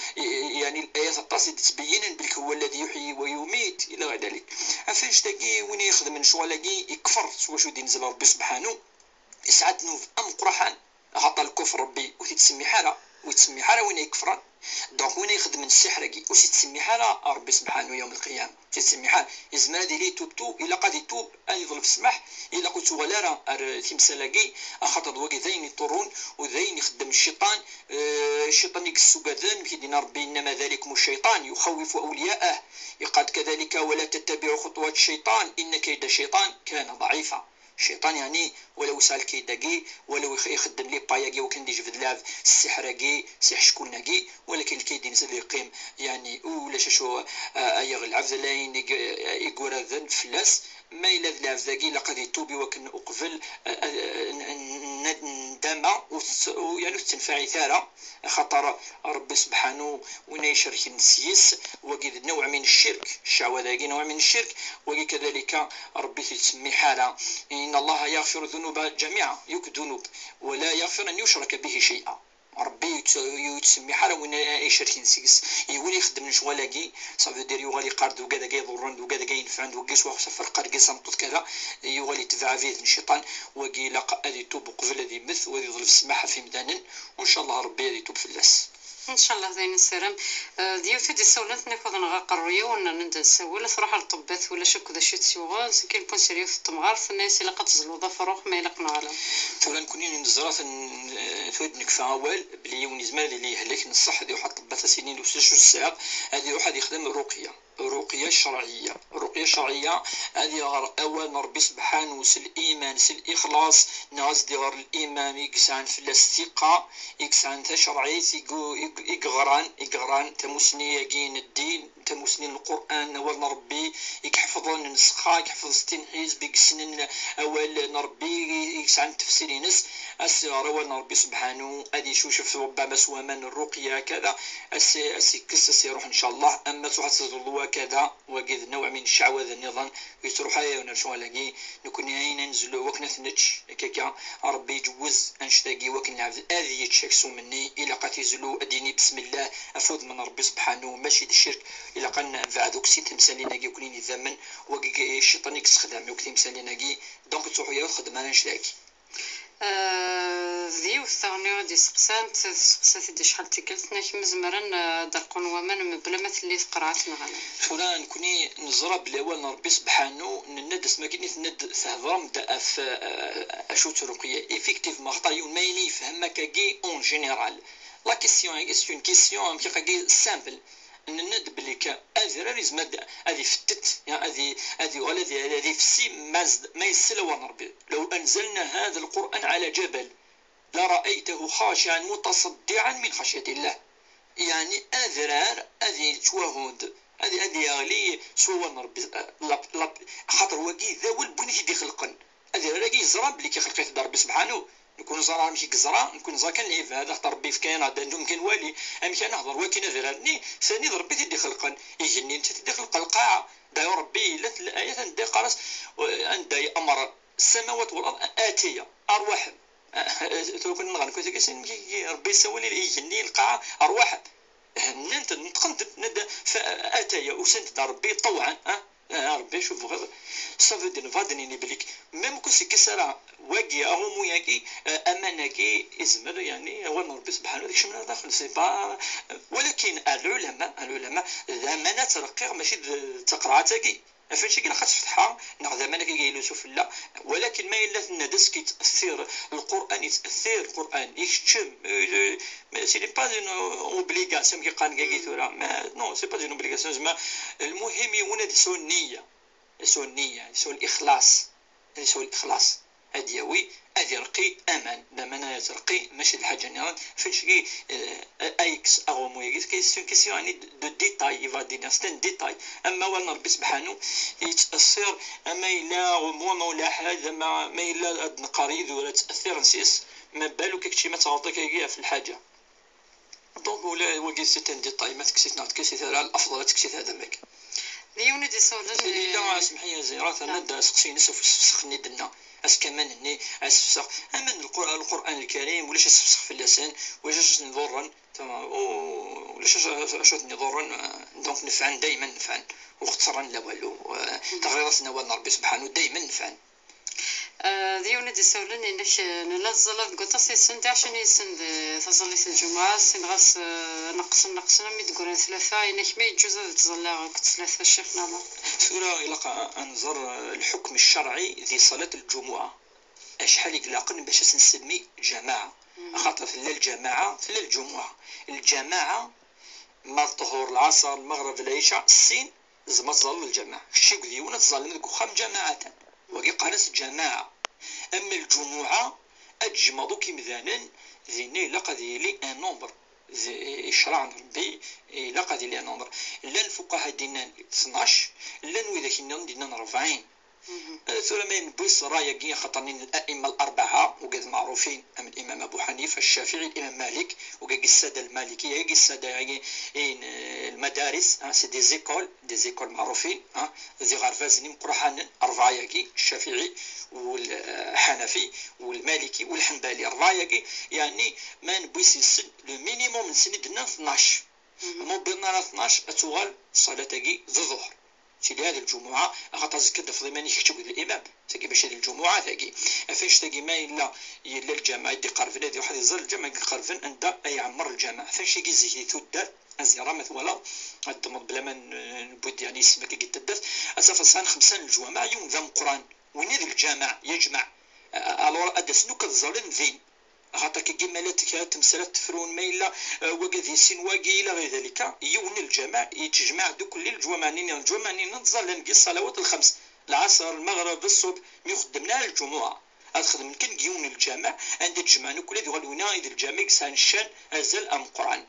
yeɛni, layat aṭas i d-yettbeyyinen belli هو الذي يحيي ويميت إلى غير ذلك. Ɣef annect-agi, win i ixedmen ccɣel-agi, yekfer s wacu i d-inzel Rebbi sebḥanu, yesɛa ddnub ameqqraḥan, axaṭer lkufr Rebbi ur t-ittsemmiḥ ara, ur ittsemmiḥ ara win ay ikefren. Donc, win ay ixedmen ssiḥr-agi, ur s-ittsemmiḥ ara Rebbi sebḥanu yawm lqiyama. Ur s-ittsemmiḥ ara. Yezmer ad yili itub tub, ilaq ad itub, ad yeḍleb ssmaḥ, ilaq ur tuɣal ara ar timsal-agi, axaṭer d wagi d ayen iṭurrun, u d ayen ixeddem cciṭan, eh, cciṭan i yessugaden, amek i d-yenna Rebbi: "إنما ذلكم الشيطان يخوف أولياءه." Yeqqar-d kadalik: "ولا تتبعوا خطوات الشيطان إن كيد الشيطان كان ضعيفا." Cciṭan, yeɛni, wala yesɛa lkayd-agi, wala ix-, ixeddem les pas-agi wakken ad d-ijbed lɛebd s ssiḥr-agi, s iḥeckulen-agi, walakin lkayd-ines ad yeqqim, yeɛni, ulac acu, ah, ay lɛebd, ala ayen i g-, i yuraden fell-as. Ma yella d lɛebd-agi, ilaq ad itub i wakken uqbel, ah, ah, n-, n-, n-, ndama ur tt-, ur, yeɛni, ur tettenfaɛit ara. Axaṭer Ṛebbi sebḥanu, win ay icerken s-yes, wagi d نوع من الشرك, ccehwa-dagi نوع من الشرك, wagi kadalika Ṛebbi ur t-yettsemmiḥ ara. إن الله يغفر الذنوب جميعا, yakk ddunub, ولا يغفر أن يشرك به شيئا. Ṛebbi ur yett-, ur yettsemmiḥ ara win ay icerken seg-s. I win ixeddmen lecɣal-agi, ça veut dire yuɣal yeqqar-d d ugad-agi iḍurren, d ugad-agi inefɛen, d wagi s waɣef aferqar deg-s ameṭṭut kada, yuɣal yetbeɛ abrid n cciṭan, wagi ilaq ad itub uqbel ad immet, u ad yeḍleb ssmaḥ ɣef yimdanen, u ncallah Ṛebbi ad itub fell-as. Ncallah, d ayen nessaram. Eh, d yiwet i d-isawlen, tenna-k ad nɣeɣ aqerruy-iw, nnan-d nsawel, ad truḥ ar ṭṭebbat, ulac akk d acu i tt-yuɣen, seg il-point sur yiwet n temɣart, tenna-yas ilaq ad tezluḍ afrux, ma ilaq neɣ ala. Tura nekni neẓra ten-, eh, tura d-nekfa awal belli yiwen yezmer ad yili yehlek, n ṣṣeḥ ad iruḥ ar ṭṭebbat, ad s-inin ulac acu tesɛiḍ, ad iruḥ ad yexdem ruqya. Ruqya ccerɛiyya. Ruqya ccerɛiyya, ad iɣer awal n Ṛebbi sebḥanu s liman, s lixlaṣ, neɣ ad s-d-iɣer limam i yesɛan fell-as ssiqa, i yesɛan tacerɛit, i gu-, i gu-, i yeɣran, i yeɣran tamusni-agi n ddin, tamusni n Lqur'an, awal n Ṛebbi, i iḥefḍen nnṣexa, i iḥefḍen settin ḥizb, i yessnen awal n Ṛebbi, i, i yesɛan tefsir-ines, ad s-iɣer awal n Ṛebbi sebḥanu, ad icucef ṛubbama s waman n ṛuqya, kada, ad s-, ad s-ikkes, ad s-iruḥ, ncallah, ama ad truḥ ad tezluḍ wakada, wagi d نوع من الشهوات nniḍen, ur yettruḥ ara yiwen ar ccɣel-agi. Nekni ayen ad nezlu wakken ad t-nečč, akka akka, Ṛebbi iǧewwez annect-agi wakken lɛebd ad yečč aksum-nni, ilaq ad t-izlu, ad d-yini بسم الله, ɣef wudem n Ṛebbi sebḥanu, mačči d ccirk, ilaq ad nebɛed akk si temsalin-agi akk n yidammen, wagi cciṭan i yessexdam akk timsalin-agi, donc ur tettruḥu ara ur txeddem ara annect-agi. Eh, d yiwet taɣni i d-iseqsan, testeqsa-t-id acḥal n tikkelt, tenna-k ma zemren, eh, ad d-rqun waman mebla ma telli tqerɛet neɣ ala. Tura nekni neẓra belli awal n Ṛebbi sebḥanu, nenna-d asmi akken i tenna-d, thedrem-d ɣef, eh, acu d ruqya. Effectivement, axaṭer yiwen ma yili yefhem akkagi en général. La question-agi, c'est une question, amek, agi simple. Nenna-d belli kan adrar yezmer ad, ad ifettet, ya, ad i-, ad yuɣal ad, ad ifessi ma z-, ma yessel awal n Ṛebbi. لو أنزلنا هذا القرآن على جبل لرأيته خاشعا متصدعا من خشية الله. Yeɛni adrar ad yettwahud, ad, ad yeɣli s wawal n Ṛebbi, la, la, axaṭer wagi d awal n win i t-id-ixelqen. Adrar-agi yeẓra belli k-ixleq-it-id Ṛebbi sebḥanu. Nekni ur neẓra amek i yeẓra, nekni neẓra kan lɛibad, axaṭer Ṛebbi yefka-yaɣ-d ad num kan wali. Amek ara nehḍer wakin adrar-nni, sani d Ṛebbi i t-id-ixelqen. Igenni netta i t-id-ixleq, lqaɛa. D'ailleurs Ṛebbi yella tella ayat anda yeqqar-as, anda yeɛmer السماوات والأرض أن آتيا أرواحا. Tura kan nɣan kut-agi sin, Ṛebbi yessawal i igenni, lqaɛa, ṛwaḥ. Nnant-d, neṭqent-d, nnan-d, fa-, ataya, usant-d ar Ṛebbi, ṭewɛen, ah, ah, Ṛebbi, acu tebɣiḍ? Ça veut dire, nbɣa ad d-nini belli, même ku s-ikkes ara wagi, aɣumu-yagi, eh, aman-agi, izmer, yeɛni, awal n Ṛebbi sebḥanu ad ikcem ar daxel, c'est pas, walakin, ar lɛulama, ar lɛulama, d aman ad ttreqqiɣ, mačči d, d taqerɛet-agi. Ɣef wannect-agi ilaq ad tfetḥeḍ, neɣ d aman akka i yellusu fell-a, walakin ma yella tenna-d ass-ki yett'assir Lqur'an, yett'assir Lqur'an, ikeččem, euh, mais ce n'est pas une obligation, amek i qqaren dagi tura, mais non, c'est pas une obligation, zeɛma lmuhim yiwen ad yesɛu nniya, ad yesɛu nniya, ad yesɛu lixlaṣ, ad yesɛu lixlaṣ. Ad yawi, ad irqi aman. Laman ara terqi, mačči d lḥaǧa nniḍen. Fenčgi, eh, ayekkes aɣumu-agi, c'est une question, yeɛni, de, de détail, il va dire, c'est un détail. Ama awal n Ṛebbi sebḥanu, yett'assir, ama yella aɣumu, ama ulaḥad, ama ma yella ad neqqar idurar tt'athiren s-yes, ma balu kečči ma tɣelṭeḍ akkagi ɣef lḥaǧa. Donc, ula wagi, c'est un détail, ma tekkes-it neɣ tekkes-it ara, l'afḍal ad tekkes-it adamek. D yiwen i d-isawlen, illa, eh, semḥ-iyi a Zira, terna-d aseqsi-ines ɣef usefsex-nni d-tenna. Asefk aman-nni, asefsex, aman n Lqur-, Lqur'an Lkarim, ulac asefsex fell-asen, ulac acu ten-iḍurren, tama-, u-, ulac acu, acu ten-iḍurren, eh, donc nefɛen, dayman nefɛen, ur xettren la walu, eh, teɣriḍ-asen awal n Ṛebbi sebḥanu, dayman nefɛen. Eh, d yiwen i d-isawlen, inek, eh, nella nettẓalla deg waṭas yid-sen, d ɛecrin yid-sen di taẓallit n lǧumuɛa, ssineɣ-as, eh, neqqsen, neqqsen, armi d-ggran tlata, inek ma yeǧǧuz ad ttẓallaɣ akked tlata, ccix neɣ la? Tura ilaq a, a nẓer, eh, lḥukm ccerɛi di ṣalat lǧumuɛa. Acḥal i ilaqen bac ad s-nsemmi lǧamaɛa? Axaṭer tella lǧamaɛa, tella lǧumuɛa. Lǧamaɛa, ma d ṭṭhur, lɛaṣer, lmeɣreb, lɛica, sin, tzemreḍ ad tẓalleḍ lǧamaɛa. Kečč akked yiwen ad tẓallem deg uxxam ǧamaɛatan. Wagi qqaren-as lǧamaɛa. Ama lǧumuɛa, ad tjemɛeḍ akk imdanen, dinna ilaq ad yili un nombre. D ccṛeɛ n Ṛebbi, ilaq ad yili un nombre. Llan lfuqaha d-innan tnac, llan widak nniḍen d-innan rebɛin. Eh, tura ma newwi s ṛṛay-agi, axaṭer nin الأئمة الأربعة, ugad meɛrufin, am l'imam Abu Ḥanifa, Ccafiɛi, l'imam Malik, ugagi ssada lmalikiya, agi ssada, agi, in, eh, lmadaris, ah, c'est des écoles, des écoles meɛrufin, ah, d iɣerbazen imeqqranen, ṛṛebɛa-agi, Ccafiɛi, wal, eh, Ḥanafi, wal Maliki, wal Ḥenbali, ṛṛebɛa-agi, yeɛni ma newwi s-, s-, le minimum-nsen i d-nnan tnac. Ma ur wwiḍen ara tnac, ad tuɣal ṣṣalat-agi d ḍuhṛ. Tili hadi lǧumuɛa, axaṭer azekka ad d-tafeḍ iman-ik kečč akked limam. Tagi mačči d lǧumuɛa, tagi. Ɣef annect-agi, ma yella, yella lǧameɛ i d-iqerben, ad iruḥ ad iẓer lǧameɛ i d-iqerben, anda ay iɛemmer lǧameɛ. Ɣef annect-agi zik di tuddar, ad ẓreɣ ma twalaḍ, ad d-ddmeḍ bla ma n-, newwi-d, yeɛni, isem akka i taddart, ad tafeḍ sɛan xemsa n leǧwameɛ, yiwen d ameqqran, winna d lǧameɛ, yejmeɛ. A-, alors, ad d-asen akk ad ẓallen din. Axaṭer kagi ma la tkra temsalt tefrun, ma yella, eh, wagi di sin wagi ila ɣer dalika, yiwen n lǧameɛ yettejmaɛ dukli leǧwameɛ-nni, leǧwameɛ-nni ttẓallan deg ṣṣalawat lxems, lɛaṣer, lmeɣreb, ṣṣubḥ, mi ur xeddmen ara lǧumuɛa. Ad xedmen kan deg yiwen n lǧameɛ, anda ttjemɛen akk, ad yuɣal winna i d lǧameɛ i yesɛan ccan azal ameqqran.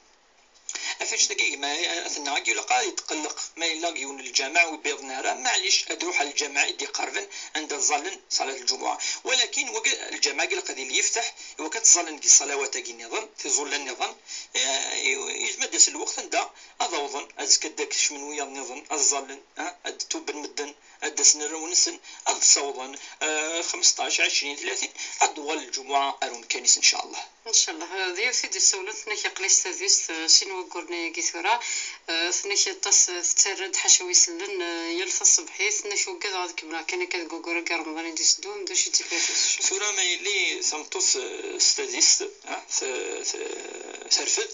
Ɣef annect-agi, gma, tenna-agi, ilaq ad yetqelleq ma yella deg yiwen n lǧameɛ ur wwiḍen ara, maɛlic, ad iruḥ ɣer lǧameɛ i d-iqerben anda ẓẓallen ṣalat lǧumuɛa. Walakin wagi, lǧameɛ-agi ilaq ad yili yefteḥ, iwakken ad ttẓallen deg ṣṣalawat-agi nniḍen, tiẓulla nniḍen, eh, yezmer ad d-yas lweqt anda ad awḍen, azekka ad d-kecmen wiyaḍ nniḍen, ad ẓẓallen, ah, ad d-tubben medden, ad d-asen arraw-nsen, ad ssawḍen, eh, xmesṭac, ɛecrin, tlatin, ad d-tuɣal lǧumuɛa ar umkan-is, ncallah. Ncallah. Eh, d yiwet i d-issawlen, tenna-k aql-i s tadist, eh, sin wagguren-agi tura. Eh, tenna-k aṭas, eh, tettarra-d ḥaca wi sellen, eh, yal taṣebḥit, tenna-k ugadeɣ ad kemmleɣ kan akka deg waggur-agi n Remḍan i d-iteddun, d acu i d-tifrat-is? Tura ma yelli tameṭṭut, eh, s tadist, ah, t-, t-, terfed,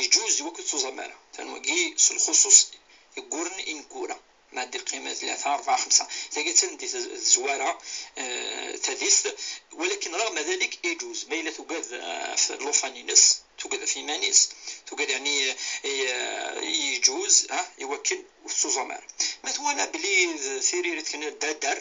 iǧuz i wakken ur tettuẓam ara. Tan wagi s lxuṣuṣ, yegguren ineggura. Ma d-iqqim tlata, rebɛa, xemsa. Tagi attan di tez-, tezwara, eh, tadist, walakin رغم ذلك iǧuz. Ma yella tugad, eh, ɣef llufan-ines, tugad ɣef yiman-is, tugad, yeɛni, eh, eh, iǧuz, ah, iwakken ur tettuẓam ara. Ma twala belli d tiririt kan d adar,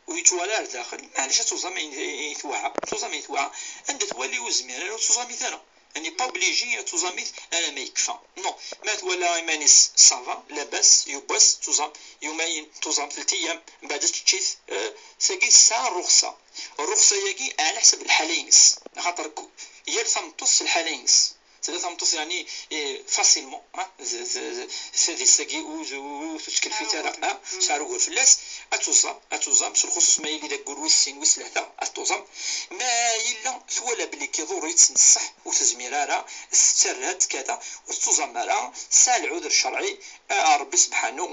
ur yettuɣal ara ar daxel, maɛlic ad tuẓam ayen, ayen tewɛa, tuẓam ayen tewɛa. Anda twali ur zmiren ara, ur tuẓam ara. N'est pas obligé ad tuẓam-it arma yekfa. Non, ma twala iman-is ça va, labas, yiwwas, tuẓam, yumayen, tuẓam, telt ayyam, mbeɛd ad tečč-it, eh, tagi tesɛa rruxsa. Rruxsa-yagi ɛla ḥsab lḥala-ines, axaṭer ku-, yal tameṭṭut s lḥala-ines. Tella tameṭṭut, yeɛni, eh, facilement, ah, d, d, d, tadist-agi ur, ur, ur tettkellfit ara, ah, tesɛa ugur fell-as, ad tuẓam, ad tuẓam, s lxuṣuṣ ma yili d aggur wis sin, wis tlata, ad tuẓam. Ma yella twala belli iḍurr-itt neṣṣeḥ, ur tezmir ara, tettarra-d kada, ur tettuẓam ara, tesɛa lɛuder ccerɛi, ah, Ṛebbi sebḥanu,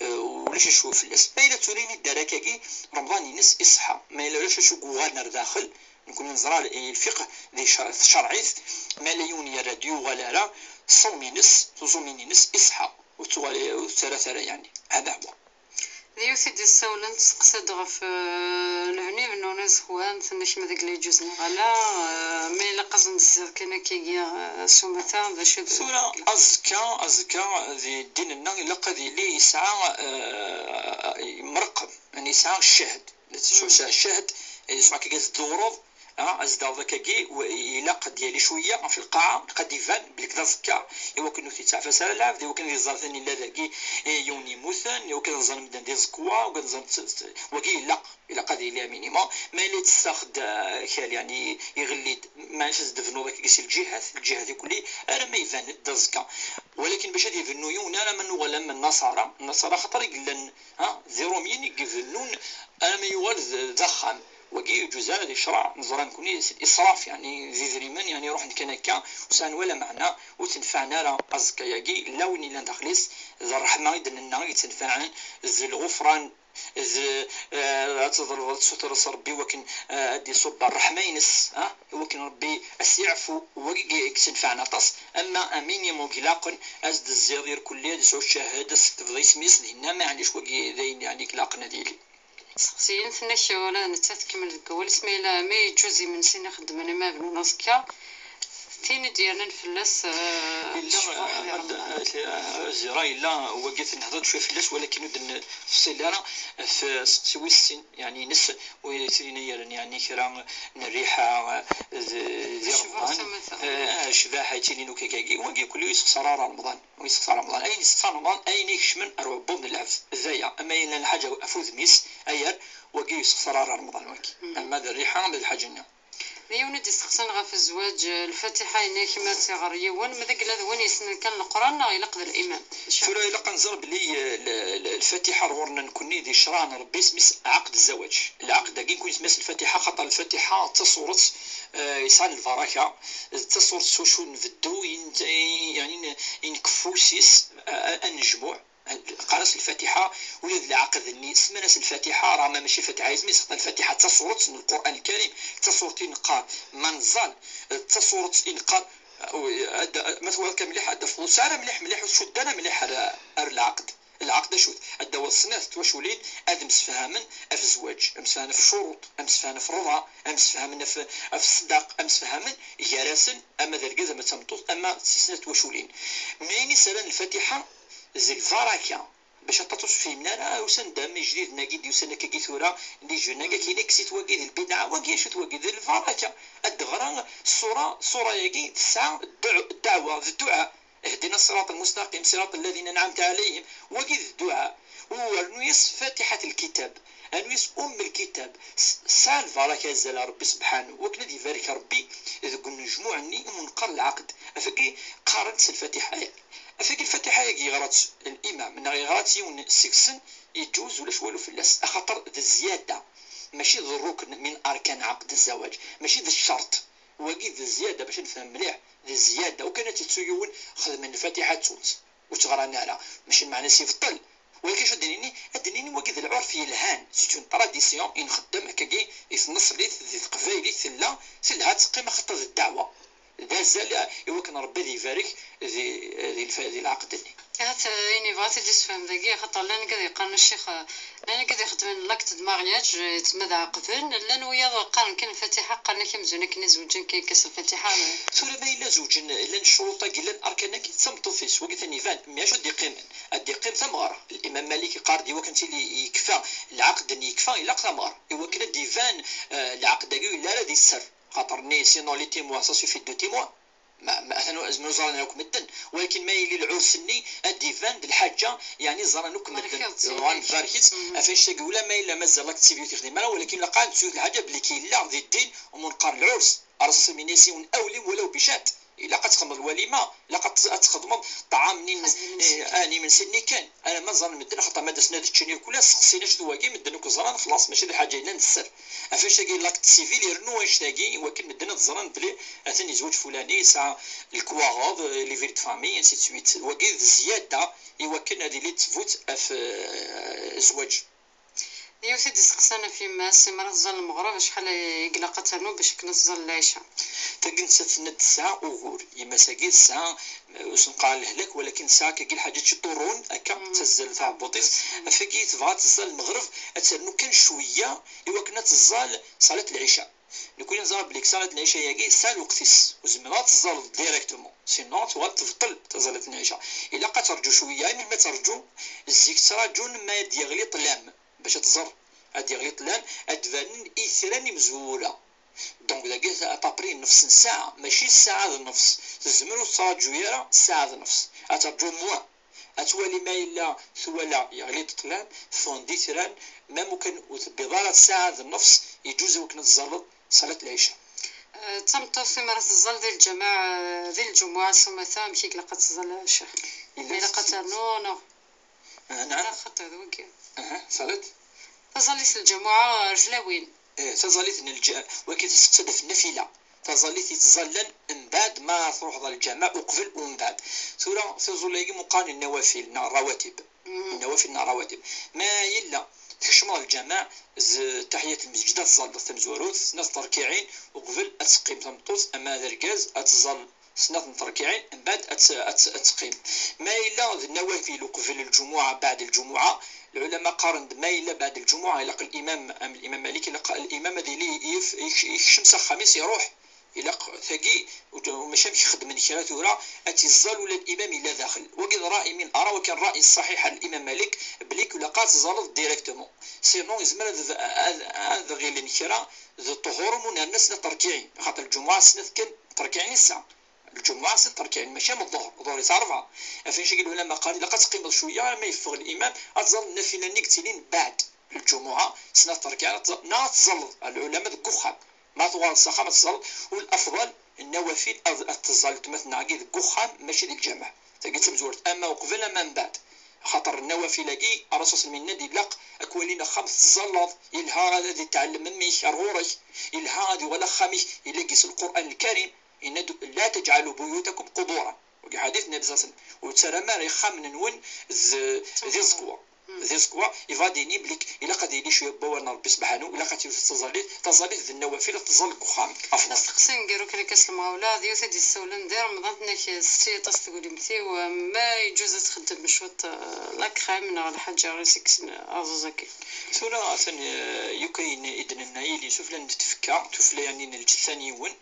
eh, ulac acu fell-as. Ma yella d tura ini-d ara akkagi, Remḍan-ines iṣeḥḥa. Ma yella ulac acu yuɣalen ar daxel, nekkni neẓra l-, lfiqh di ccer-, tcerɛit, ma yella yiwen yerra-d yuɣal ara, ṣṣawm-ines, tuẓumin-ines iṣeḥḥa. Ur tettuɣal, ur tettarra ara, yeɛni. Hada huwa. D yiwet i d-issawlen, testeqsa-d ɣef, eh, lebni bennun iẓekwan, tenna kemm deg leǧuz neɣ ala, eh, ma ilaq ad sen-d-tezziḍ kan akkagi, eh, s umata, d acu d-, tura, azekka, azekka di ddin-nneɣ ilaq ad yili yesɛa, eh, mreqqem, yeɛni yesɛa ccahd. La tettcuɛcuɛ ccahd, yesɛa akkagi ad tdewreḍ, ah, ad tdewreḍ akkagi, w-, ilaq ad d-yali cwiya ɣef lqaɛa, ilaq ad d-iban belli d aẓekka, iwakken ur t-yettɛafas ara lɛebd, iwakken ad iẓer tin yella dagi, eh, yiwen yemmuten, iwakken ad ẓren medden d iẓekwa, iwakken ad ẓren t-, t-, wagi ilaq, ilaq ad yili un minimum. Ma yella yettessax-d, eh, akal, yeɛni iɣelli-d, maɛlic ad d-tebnuḍ akkagi si lǧihat, lǧihat ikuli, arma iban-d d aẓekka. Walakin bac ad ibennu yiwen, arma nuɣal am nnaṣara, nnaṣara axaṭer i yellan, ha, d irumyen i ibennun arma yuɣal d, d axxam. Wagi ur yeǧuz ara di ccreɛ, neẓra nekkni s lisraf, yeɛni d idrimen, yeɛni ruḥen kan akka, ur sɛan wala meɛna, ur ttnefɛen ara aẓekka-yagi, la win yellan daxel-is, d ṛṛeḥma i d-nenna i yettenfaɛen, d lɣufran, d, eh, ad teḍlbeḍ, ad tessutreḍ s Ṛebbi wakken, eh, ad d-iṣubb ṛṛeḥma-ines, ha, wakken Ṛebbi ad s-yeɛfu, wagi i yettenfaɛen aṭas, ama un minimum ilaqen, ad s-d-tezziḍ irkelli, ad yesɛu ccahada, ad s-tektbeḍ isem-is, dinna, maɛlic wagi d ayen, yeɛni, ilaqen ad yili. Seqsiyen, tenna-k ula d nettat tkemmel deg wawal-is, ma yella, ma yeǧǧuz imensi i xeddmen imabnun aẓekka, d Tin i d-yernan fell-as, eh, Yella, ccfuḥ di eh, Remḍan. eh, eh, Zira yella wagi tenhedreḍ cwiya fell-as, walakin ur d-nefsil ara ɣef seqsi wis sin, yeɛni ines, ur yettilin ara, yeɛni kra n rriḥa, eh, d- di Ccbaḥa Remḍan. tamata. Eh, ccbaḥa yettilin ukagagi, wagi kulli ur yessexṣar ara Remḍan, ur yessexṣar Remḍan. Ayen yessexṣar Remḍan, ayen ikecmen ar uɛebbuḍ n lɛebd, d aya. Ama yella lḥaǧa af udem-is, ayer, wagi ur yessexṣar ara Remḍan, wagi. Ama d rriḥa, ama d lḥaǧa-nni. D yiwen i d-isteqsan ɣef zzwaǧ, eh, Lfatiḥa-inek ma tt-iɣer yiwen, ma d agla d win yessnen kan Leqran neɣ ilaq d limam? Tura ilaq ad nẓer belli, eh, l- l- Lfatiḥa ar ɣur-neɣ nekkni di ccṛeɛ n Ṛebbi isem-is ɛaqd zzawaǧ. Lɛaqd-agi nekkni nsemma-yas Lfatiḥa, xaṭer Lfatiḥa d taṣuṛet, eh, yesɛan lbaraka, d taṣuṛet s wacu nbeddu, i n- i- yeɛni n- i nkeffu s-is, eh, anejmuɛ. Qqar-as Lfatiḥa, ula d lɛaqed-nni semman-as Lfatiḥa, raɣ ma mačči Lfatiḥa isem-is, xaṭer Lfatiḥa d taṣuṛet n Lqur'an Lkarim, d taṣuṛet i neqqar ma neẓẓal, d taṣuṛet i neqqar, ad- ma twalaḍ kan mliḥ, ad d-tafeḍ ur tesɛi ara mliḥ mliḥ, ur tcudd ara mliḥ ar, ar lɛaqed. Lɛaqed acu-t? Ad d-tawiḍ snat twaculin ad msefhamen ɣef zzwaǧ, ad msefhamen ɣef ccuruṭ, ad msefhamen ɣef rrḍa, ad msefhamen ɣef, ɣef ṣṣdaq, ad msefhamen gar-asen, ama d argaz, ama d tameṭṭut, ama d si snat twaculin. Mi ayen i s-rran Lfatiḥa, d lbaraka. Bac aṭaṭ ur s-fhimen ara, usan-d am ijdiden-agi d-yusan akkagi tura, d ijuden-agi, akken i kkes-it wagi d lbidɛa, wagi acu-t wagi? D lbaraka. Ad d-ɣreɣ ṣṣura, ṣṣura-agi tesɛa ddeɛ- ddeɛwa, d dduɛa. Ihdina ṣṣiraṭ lmustaqim, ṣiraṭ lladina anɛamta ɛalayhim. Wagi d dduɛa. Rnu-yas Fatiḥat lkitab, rnu-yas Umm lkitab. S- Tesɛa lbaraka azal ar Ṛebbi sebḥanu, wakken ad ibarek Ṛebbi deg unejmuɛ-nni i wen-qqar lɛaqed. Afagi qqaren-t s Lfatiḥa. Afagi Lfatiḥa-agi yeɣra-tt limam neɣ yeɣra-tt yiwen seg-sen, yeǧǧuz ulac walu fell-as, axaṭer d zzyada, mačči d rrukn min arkan ɛaqd zzawaǧ, mačči d ccerṭ. Wagi d zzyada, bac ad nefhem mliḥ, d zzyada. Ukan ad tt-ittu yiwen, xedmen Lfatiḥa ttun-tt, ur tt-ɣran ara, mačči lmeɛna-s ibṭel. Walakin acu ad d-nini? Ad d-nini wagi d lɛurf yelhan, c'est une tradition i nxeddem akkagi i tneṣlit di teqbaylit, tella, telha, teqqim axaṭer d ddeɛwa. D azal i wakken Ṛebbi ad ibarek di, di, lfa- di lɛaqed-nni. Ahat, eh, ayen yebɣa ad t-id-yessefhem dagi, axaṭer llan wigad yeqqaren a ccix, eh, llan wigad ixeddmen l'acte de mariage, eh, yettmad ɛaqden, llan wiyaḍ qqaren kan Lfatiḥa, qqaren-ak amzun akken i zewǧen kan, kkes Lfatiḥa. Tura ma yella zewǧen, llan ccuruṭ-agi, llan arkan-agi, d tameṭṭut-is, wagi tan iban, mais acu ad d-iqqimen? Ad d-iqqim tamɣer. Limam Malik iqqar-d i wakken tili yekfa lɛaqed-nni, yekfa, ilaq tamɣer. I wakken ad d-iban, eh, lɛaqed-agi ur yelli ara di sser. Xaṭer-nni, sinon les témoins, ça suffit deux témoins. Ma, ma, atan ur ẓran akk medden. Walakin ma yili lɛurs-nni, ad d-iban d lḥaǧa, yeɛni ẓran akk medden. Ɣan barek-itt. Ɣef annect-agi, ula ma yella mazal l'acte civil ur t-ixdim ara, walakin ilaq ad nettu lḥaǧa belli ki yella di ddin, umu neqqar lɛurs. Ṛṛasul s-, yenna-yas yiwen: awlim walaw bi chat. Ilaq ad txedmeḍ lwalima, ilaq ad t- ad txedmeḍ ṭṭɛam-nni n, eh, ah, n imensi-nni kan. Alamma ẓran medden, axaṭer ma d-asen ad ččen irkul, ad seqsin acu-t wagi, medden akk ẓran, xlaṣ, mačči d lḥaǧa yellan d sser. Ɣef annect-agi, l'acte civil irennu annect-agi, i wakken medden ad ẓren belli atan yezweǧ fulani, yesɛa lekwaɣeḍ, eh, les vies de famille, ainsi de suite. Wagi d zzyada i wakken ad ili ttbut ɣef, eh, zzwaǧ. Yiwet i d-isteqsan ɣef yemma-s, mi ara tẓall lmeɣreb, acḥal i ilaq ad ternu bac akken ad tẓall lɛica? Tagi nettat tenna-d tesɛa ugur. Yemma-s-agi tesɛa, eh, ur s-neqqar lehlak, walakin tesɛa akkagi lḥaǧa i tt-iṭurrun, akka, mm, tettazzal taɛebbuṭ-is. Mm. Ɣef wagi tebɣa ad tẓall lmeɣreb, ad ternu kan cwiyya i wakken ad tẓall ṣalat lɛica. Nekkni neẓra belli deg ṣalat lɛica-agi tesɛa lweqt-is, ur tezmireḍ ad tẓalleḍ directement, sinon tuɣal tebṭel taẓallit n lɛica. Ilaq ad terǧu cwiyya. I melmi ad terǧu? Zik ttraǧun ma ad d-yeɣli ṭṭlam bac ad tẓer. Ad d-yeɣli ṭṭlam, ad d-banen itran imezwura. Donc dagi à peu près nnefs n ssaɛa, mačči ssaɛa d nnefs. Tezmer ur tettraǧu ara ssaɛa d nnefs. Ad terǧu moins. Ad twali ma yella twala yeɣli-d ṭṭlam, ffɣen-d itran, même ukan ur tebbiḍ ara ssaɛa d nnefs, yeǧuz i wakken ad tẓalleḍ ṣalat lɛica. Eh, d tameṭṭut mi ara teẓẓal di lǧameɛ, eh, di lǧumuɛa s umata, amek i ilaq ad teẓẓal, a ccix? Ilaq ad ternu neɣ? Ah, naɛam. Ala xaṭi d wigi. Aha, ṣalat. Taẓallit n lǧamuɛa ar tlawin. Eh, taẓallit n lǧ-, wagi testeqsa-d ɣef nnafila. Taẓallit i ttẓallan mbeɛd ma truḥeḍ ɣer lǧameɛ, uqbel u mbeɛd. Tura, tiẓulla-agi meqqaren nnawafil neɣ rawatib. Mm. Nnawafil neɣ rawatib. Ma yella tkecmeḍ lǧameɛ, d taḥiyat lmesǧid ad tẓalleḍ tamezwarut, snat n terkiɛin, uqbel ad teqqim tameṭṭut, ama d argaz, ad tẓall snat n terkiɛin, mbeɛd ad tt-, ad tt-, ad teqqim. Ma yella d nnawafil uqbel lǧumuɛa, beɛd lǧumuɛa, lɛulama qqaren-d ma yella beɛd lǧumuɛa, ilaq limam, am limam Malik, ilaq limam ad yili yef-, yek-, yekcem s axxam-is, iruḥ, Ilaq tagi, mačči amek xeddmen kra tura, ad tiẓẓal ula d imam yella daxel. Wagi d ṛṛay min ara wakan ṛṛay ṣṣaḥiḥ n Imam Malik, belli ilaq ad teẓẓaleḍ directement. Sinon, yezmer ad, ad, ad ɣilen kra d ṭṭuhuṛ ur nerna snat terkiɛin, axaṭer lǧumuɛa snat kan terkiɛin i tesɛa. Lǧumuɛa snat terkiɛin, mačči am ḍḍuhṛ, ḍḍuhṛ yesɛa ṛebɛa. Ɣef annect-agi lɛulama qqaren ilaq ad teqqimeḍ cwiya arma yeffeɣ limam, ad teẓẓalleḍ nnafila-nni i yettilin baɛd lǧumuɛa, snat terkiɛin, ad teẓẓal-, neɣ ad teẓẓalleḍ lɛulama deg uxxam. Ma tuɣaleḍ s axxam ad teẓẓalleḍ, u lafḍal, nnawafil, ad, ad teẓẓal weltma-tneɣ-agi deg uxxam, mačči di lǧameɛ. Tagi d tamezwarut, ama uqbel ama mbeɛd. Axaṭer nnawafil-agi, Ṛṛasul s-, yenna-d ilaq ad k-walin axxam tettẓallaḍ, yelha ad, ad itɛellem mmi-k ar ɣur-k, yelha ad yuɣal axxam-ik, yella deg-s Lqur'an Lkarim, yenna-d: "La teǧɛalu buyutakum quburan." Wagi ḥadit Nnabi ṣalla Llahu ɛalayhi wa sallam. Ur ttarram ara ixxamen-nwen d, d iẓekwa. D iẓekwa, iva ad d-yini belli ilaq ad yili cwiya n wawal n Ṛebbi Sebḥanu, ilaq ad tili taẓallit, taẓallit d nnawafil ad teẓẓal deg uxxam. Afḍal. Asteqsi n gar ukrikes lemɣawla, d yiwet i d-yessawlen di Remḍan, tenna-k: "Tetti aṭas teglimt-iw, ma yeǧǧuz ad txeddem cwiṭ, eh, la crème neɣ lḥaǧa ara s-ikksen aẓuẓ-agi." Tura atan, eh, yakk ayen i d-nenna yili sufella n tfekka, tufella yeɛni n lǧetta n yiwen,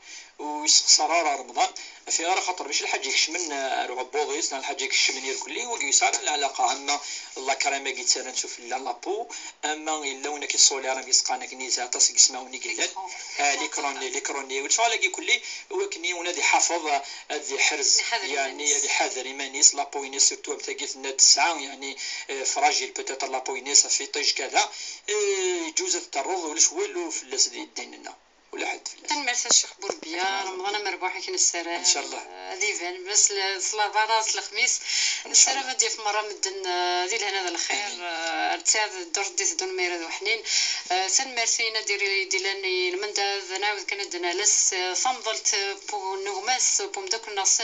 ur yessexṣar ara Remḍan. Ɣef ayɣer? Axaṭer mačči lḥaǧa ikecmen ar uɛebbuḍ-is, neɣ lḥaǧa ikecmen irkelli, wagi yesɛa lɛalaqa, ama la crème-agi yettarran sufella la peau, ama yella win akka iṣuliran, amek i s-qqaren akken, yesɛa aṭas n yismawen i yellan. Ah, l'écran, l'écran, ur lecɣal-agi kulli, wakken yiwen ad iḥafeḍ, ad iḥrez, yeɛni ad iḥader iman-is, la peau-ines, surtout am tagi tenna-d tesɛa, yeɛni, eh, fragile peut-être la peau-ines, ɣef iṭij kada, eh, yeǧǧuz ad t-terreḍ, ulac walu fell-as di ddin-nneɣ. Ula ḥedd fell-as. Tanemmirt a Ccix Burbiya, Remḍan amerbuḥ akken nessaram. Ncallah. Ad iban, bas l-, s laḍana, s lexmis. Nessaram ad d-yaf merra medden, eh, di lehna d lxir, eh, ar tsaɛd ddurt d-iteddun ma yirad uḥnin. Eh, tanemmirt i Nadir i d-illan i lmendad, nɛawed kan ad d-nales, eh, tamḍelt, eh, n ugmas, n umeddakel-nneɣ s